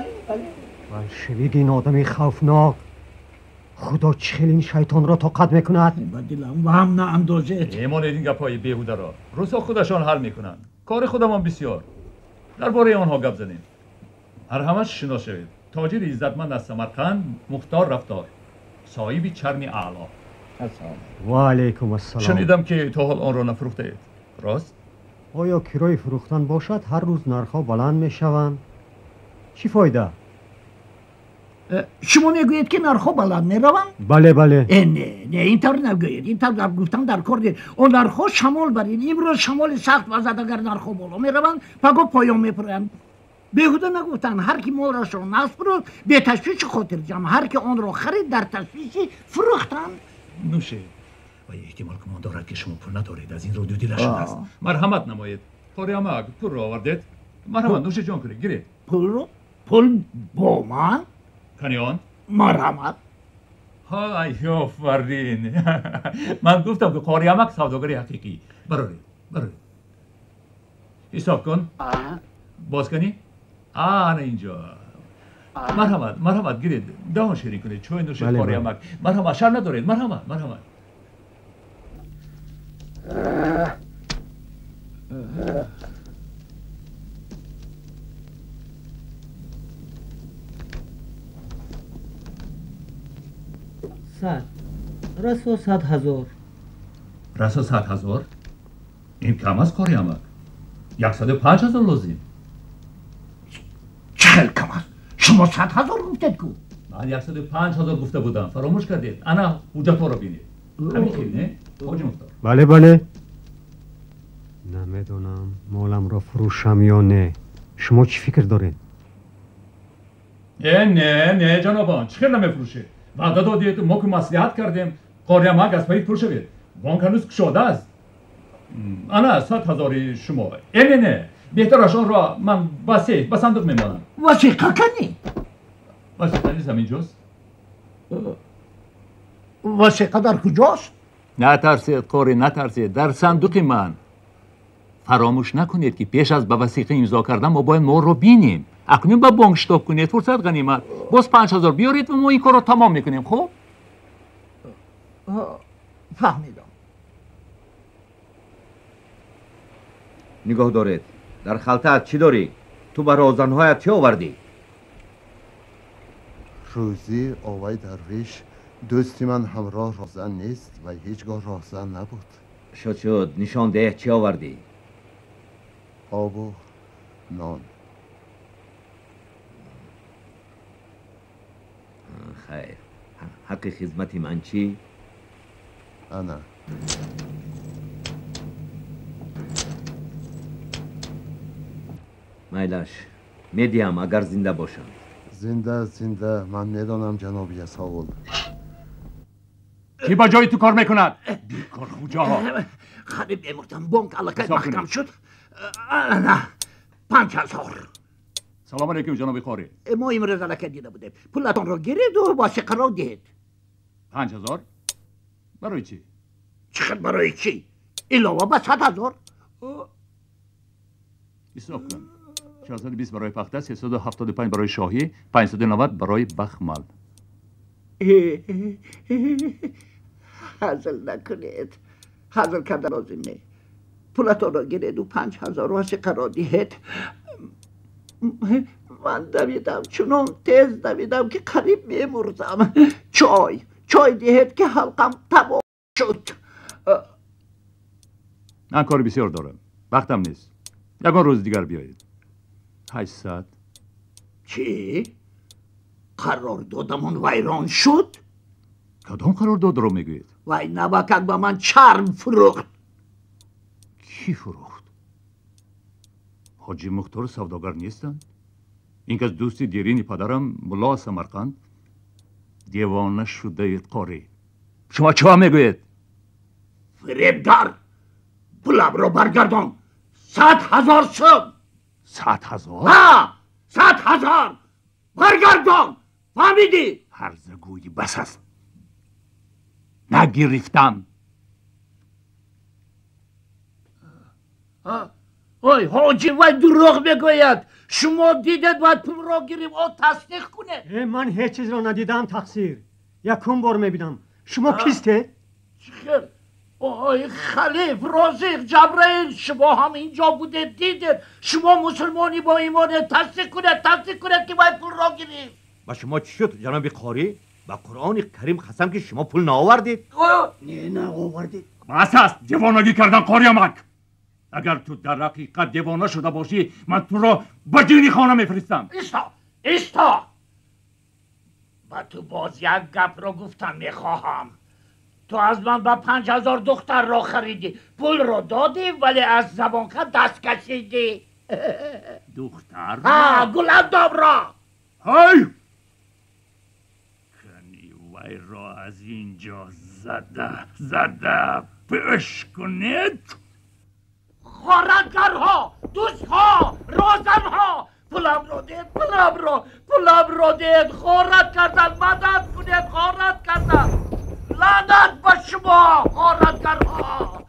Болшевик ин одами хавфнок. Худо чӣ хел ин шайтонро тоқат мекунад? Ба дилам ваҳм наандозед. Мемонед ин гапҳои беҳударо. Русҳо худашон ҳал мекунанд. Кори худамон бисёр. Дар бораи онҳо гап занем. Ҳарҳамаш шинос шавед. Тоҷири иззатманд аз Самарқанд, Мухтор Рафтор, соҳиби чарми аъло. Ва алайкум ассалом. Шунидам ки то ҳол онро нафурӯхтаед. Рост? Оё кирои фурӯхтан бошад, ҳар рӯз нархҳо баланд мешаванд. Чӣ фоида? Шумо мегӯед ки нархҳо баланд мераванд? Бале, бале. Не, не, ин тавр нагӯед. Ин тавр гуфтан дар кор нест. Он нархҳо шамол барин. Имрӯз шамоли сахт вазад, агар нархҳо боло мераванд, паго поён мепуранд. Беҳуда нагуфтанд, ҳар ки молашро насб фурӯхт, беташвиши хотирҷамъ, ҳар ки онро харид, дар ташвиши фурӯхтанд. Нӯшед. Ва эҳтимол гумон дорад ки шумо пул надоред, аз ин рӯ дудила шудааст. Марҳамат намоед. Қори амак, пулро овардед. Марҳамат, нӯши ҷон кунед, гиред. Пулро? Пул бо ман? Кани он? Марҳамат. Ҳай, офарин. Ман гуфтам ки қори амак савдогари ҳақиқӣ. Бароред, бароред. Ҳисоб кун. Боз кунӣ? Ана инҷо. Марҳамат, марҳамат, гиред. Даҳон ширин кунед, чой нӯшед, қори амак. Марҳамат, шарм надоред. Марҳамат, марҳамат. Сад. Расо 100,000. Расо 100,000? Ин кам аст, қори амак. 105,000 лозим. Чӣ хел кам аст? Шумо 100,000 гуфтед ку? Ман 105,000 гуфта будам. Фаромӯш кардед. Ана ҳуҷҷатҳоро бинед. Ҳамин хел, не? Ҳоҷи Мухтор. Бале, бале. Намедонам моламро фурӯшам ё не. Шумо чӣ фикр доред? Не, не, ҷанобон, чӣ хел намефурӯшед? Ваъда додед, мо ки маслиҳат кардем, қори амак аз пайи пул шавед. Бонк ҳанӯз кушода аст. Ана 100,000 шумо. Не, не, беҳтараш онро ман ба сейф, ба сандуқ мемонам. Васиқа кани? Васиқа низ ҳаминҷост. Васиқа дар куҷост? Натарсед, қори, натарсед. Дар сандуқи ман. Фаромӯш накунед ки пеш аз ба васиқа имзо кардан мо бояд молро бинем. Акнун ба бонк шитоб кунед, фурсат ғанимат. Боз 5,000 биёред ва мо ин корро тамом мекунем, хуб? Фаҳмидам. Нигоҳ доред. Дар халтаат чӣ дорӣ? Ту ба розанҳоят чӣ овардӣ? Рӯзӣ овай дарвеш, дӯсти ман ҳамроҳ розан нест ва ҳеҷ гоҳ роҳзан набуд. Шуд, шуд, нишон деҳ чӣ овардӣ? Обу нон. Хайр, ҳаққи хизмати ман чӣ? Ана. Майлаш, медиҳам агар зинда бошам. Зинда, зинда, ман медонам ҷаноби ясовул. Кӣ ба ҷои ту кор мекунад? Бекор хуҷаҳо. Хариб мемурдам, бонк аллакай маҳкам шуд. Ана, 5,000. Салом алейкум, ҷаноби қорӣ. Мо имрӯз аллакай дида будем. Пулатонро гиреду васиқаро диҳед. 5,000? Барои чӣ? Чӣ хел барои чӣ? Илова ба 100,000. Ҳисоб кун. 420 барои пахта, 375 барои шоҳӣ, 590 барои бахмал. Ҳазл накунед. Ҳазл кардан лозим не. Пулатонро гиреду 5,000 васиқаро диҳед. Ман давидам, чунон тез давидам ки қариб мемурдам. Чой, чой диҳед ки ҳалқам тамом шуд. Ман кори бисёр дорам, вақтам нест. Ягон рӯзи дигар биёед. 800. Чӣ? Қарордодамон вайрон шуд? Кадом қарордодро мегӯед? Вай навакак ба ман чарм фурӯхт. Кӣ фурӯхт? Ҳоҷи Мухтор савдогар нестанд? Ин кас дӯсти дерини падарам мулло Самарқанд. Девона шудаед, қорӣ. Шумо чиҳо мегӯед? Фиребгар! Пуламро баргардон! 100 000 сум! 100 000? Ҳа, 100 000! Баргардон! Фаҳмидӣ? Ҳарзагӯӣ бас аст. Нагирифтам. Ой, ҳоҷи, вай дурӯғ мегӯяд. Шумо дидед, вай пулро гирифт, о тасдиқ кунед. Ман ҳеҷ чизро надидам, тақсир. Якум бор мебинам. Шумо кистед? Чӣ хел? Ой, халиф, розиқ, Ҷабраил, шумо ҳам инҷо будед, дидед. Шумо мусулмони бо имонед, тасдиқ кунед, тасдиқ кунед, ки вай пулро гирифт. Ба шумо чӣ шуд, ҷаноби қорӣ? Ба Қуръони Карим қасам, ки шумо пул наовардед. Не, наовардед. Бас аст девонагӣ кардан, қориамак. Агар ту дар ҳақиқат девона шуда бошӣ, ман туро ба ҷини хона мефиристам. Исто, исто! Ба ту боз як гапро гуфтан мехоҳам. Ту аз ман ба 5000 духтарро харидӣ, пулро додӣ, вале аз забонка даст кашидӣ. Духтар? Ҳа, Гуландомро. Ҳай! Кани вайро аз инҷо зада зада пӯш кунед. Ғоратгарҳо, дӯстҳо, розанҳо, пуламро дед, пуламро, пуламро дед, ғорат кардан, мадад кунед, ғорат кардан. Лаънат ба шумо, ғоратгарҳо!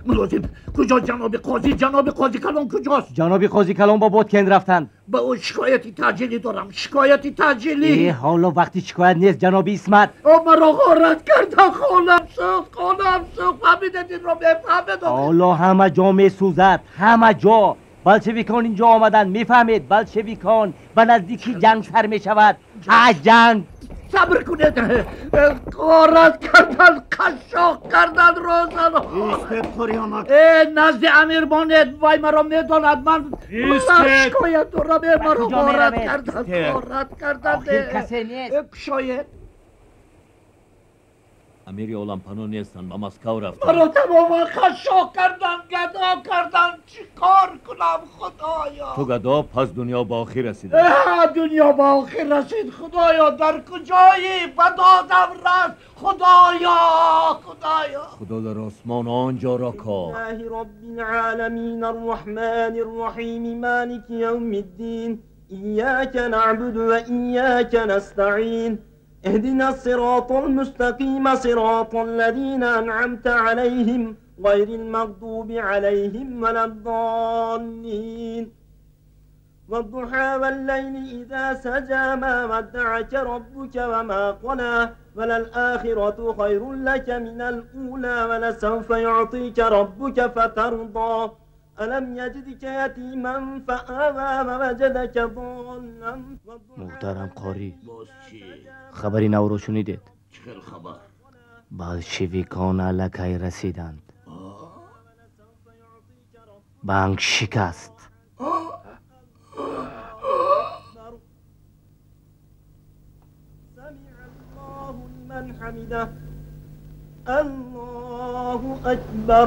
Мулозим, куҷо ҷаноби қозӣ? Ҷаноби қозӣ калон куҷост? Ҷаноби қозӣ калон ба Боткент рафтанд. Ба ӯ шикояти таъҷилӣ дорам, шикояти таъҷилӣ. Ҳоло вақти шикоят нест, ҷаноби Исмат. О, маро ғорат кардан, хонам сӯхт, хонам сӯхт. Фаҳмидед инро, мефаҳмед? Ҳоло ҳама ҷо месӯзад, ҳама ҷо. Болшевикон инҷо омаданд, мефаҳмед? Болшевикон ба наздики ҷанг сар мешавад. Ҷанг. Сабр кунед. Ғорат кардан, қашшоқ кардан, розанҳо. Истед, қориамак. Назди амир монед, вай маро медонад. Ман шикоят дорам. Маро ғорат кардан, ғорат кардан. Охир касе нест. Кушоед. Амири олампано нестанд, ба Москав рафтанд. Маро тамоман қашшоқ кардан, гадо кардан. Чӣ кор кунам, худоё? Ту гадо, пас дунё ба охир расида. Дунё ба охир расид, худоё. Дар куҷоӣ? Ба додам рас, худоё, худоё. Худо дар осмон он ҷоро кор. Аллоҳи роббил оламин, арраҳмани рраҳим, малики явмиддин, иёка наъбуду ва иёка настаъин. اهدنا الصراط المستقيم، صراط الذين أنعمت عليهم غير المغضوب عليهم ولا الضالين. والضحى والليل إذا سجى، ما ودعك ربك وما قلى، وللآخرة خير لك من الأولى، ولسوف يعطيك ربك فترضى. ألم يجدك يتيما فآوى ووجدك ضالا. Муҳтарам қорӣ, хабари навро шунидед? Чӣ хел хабар? Болшевикон аллакай расиданд. Банк шикаст. سمع الله لمن حمده. الله أكبر.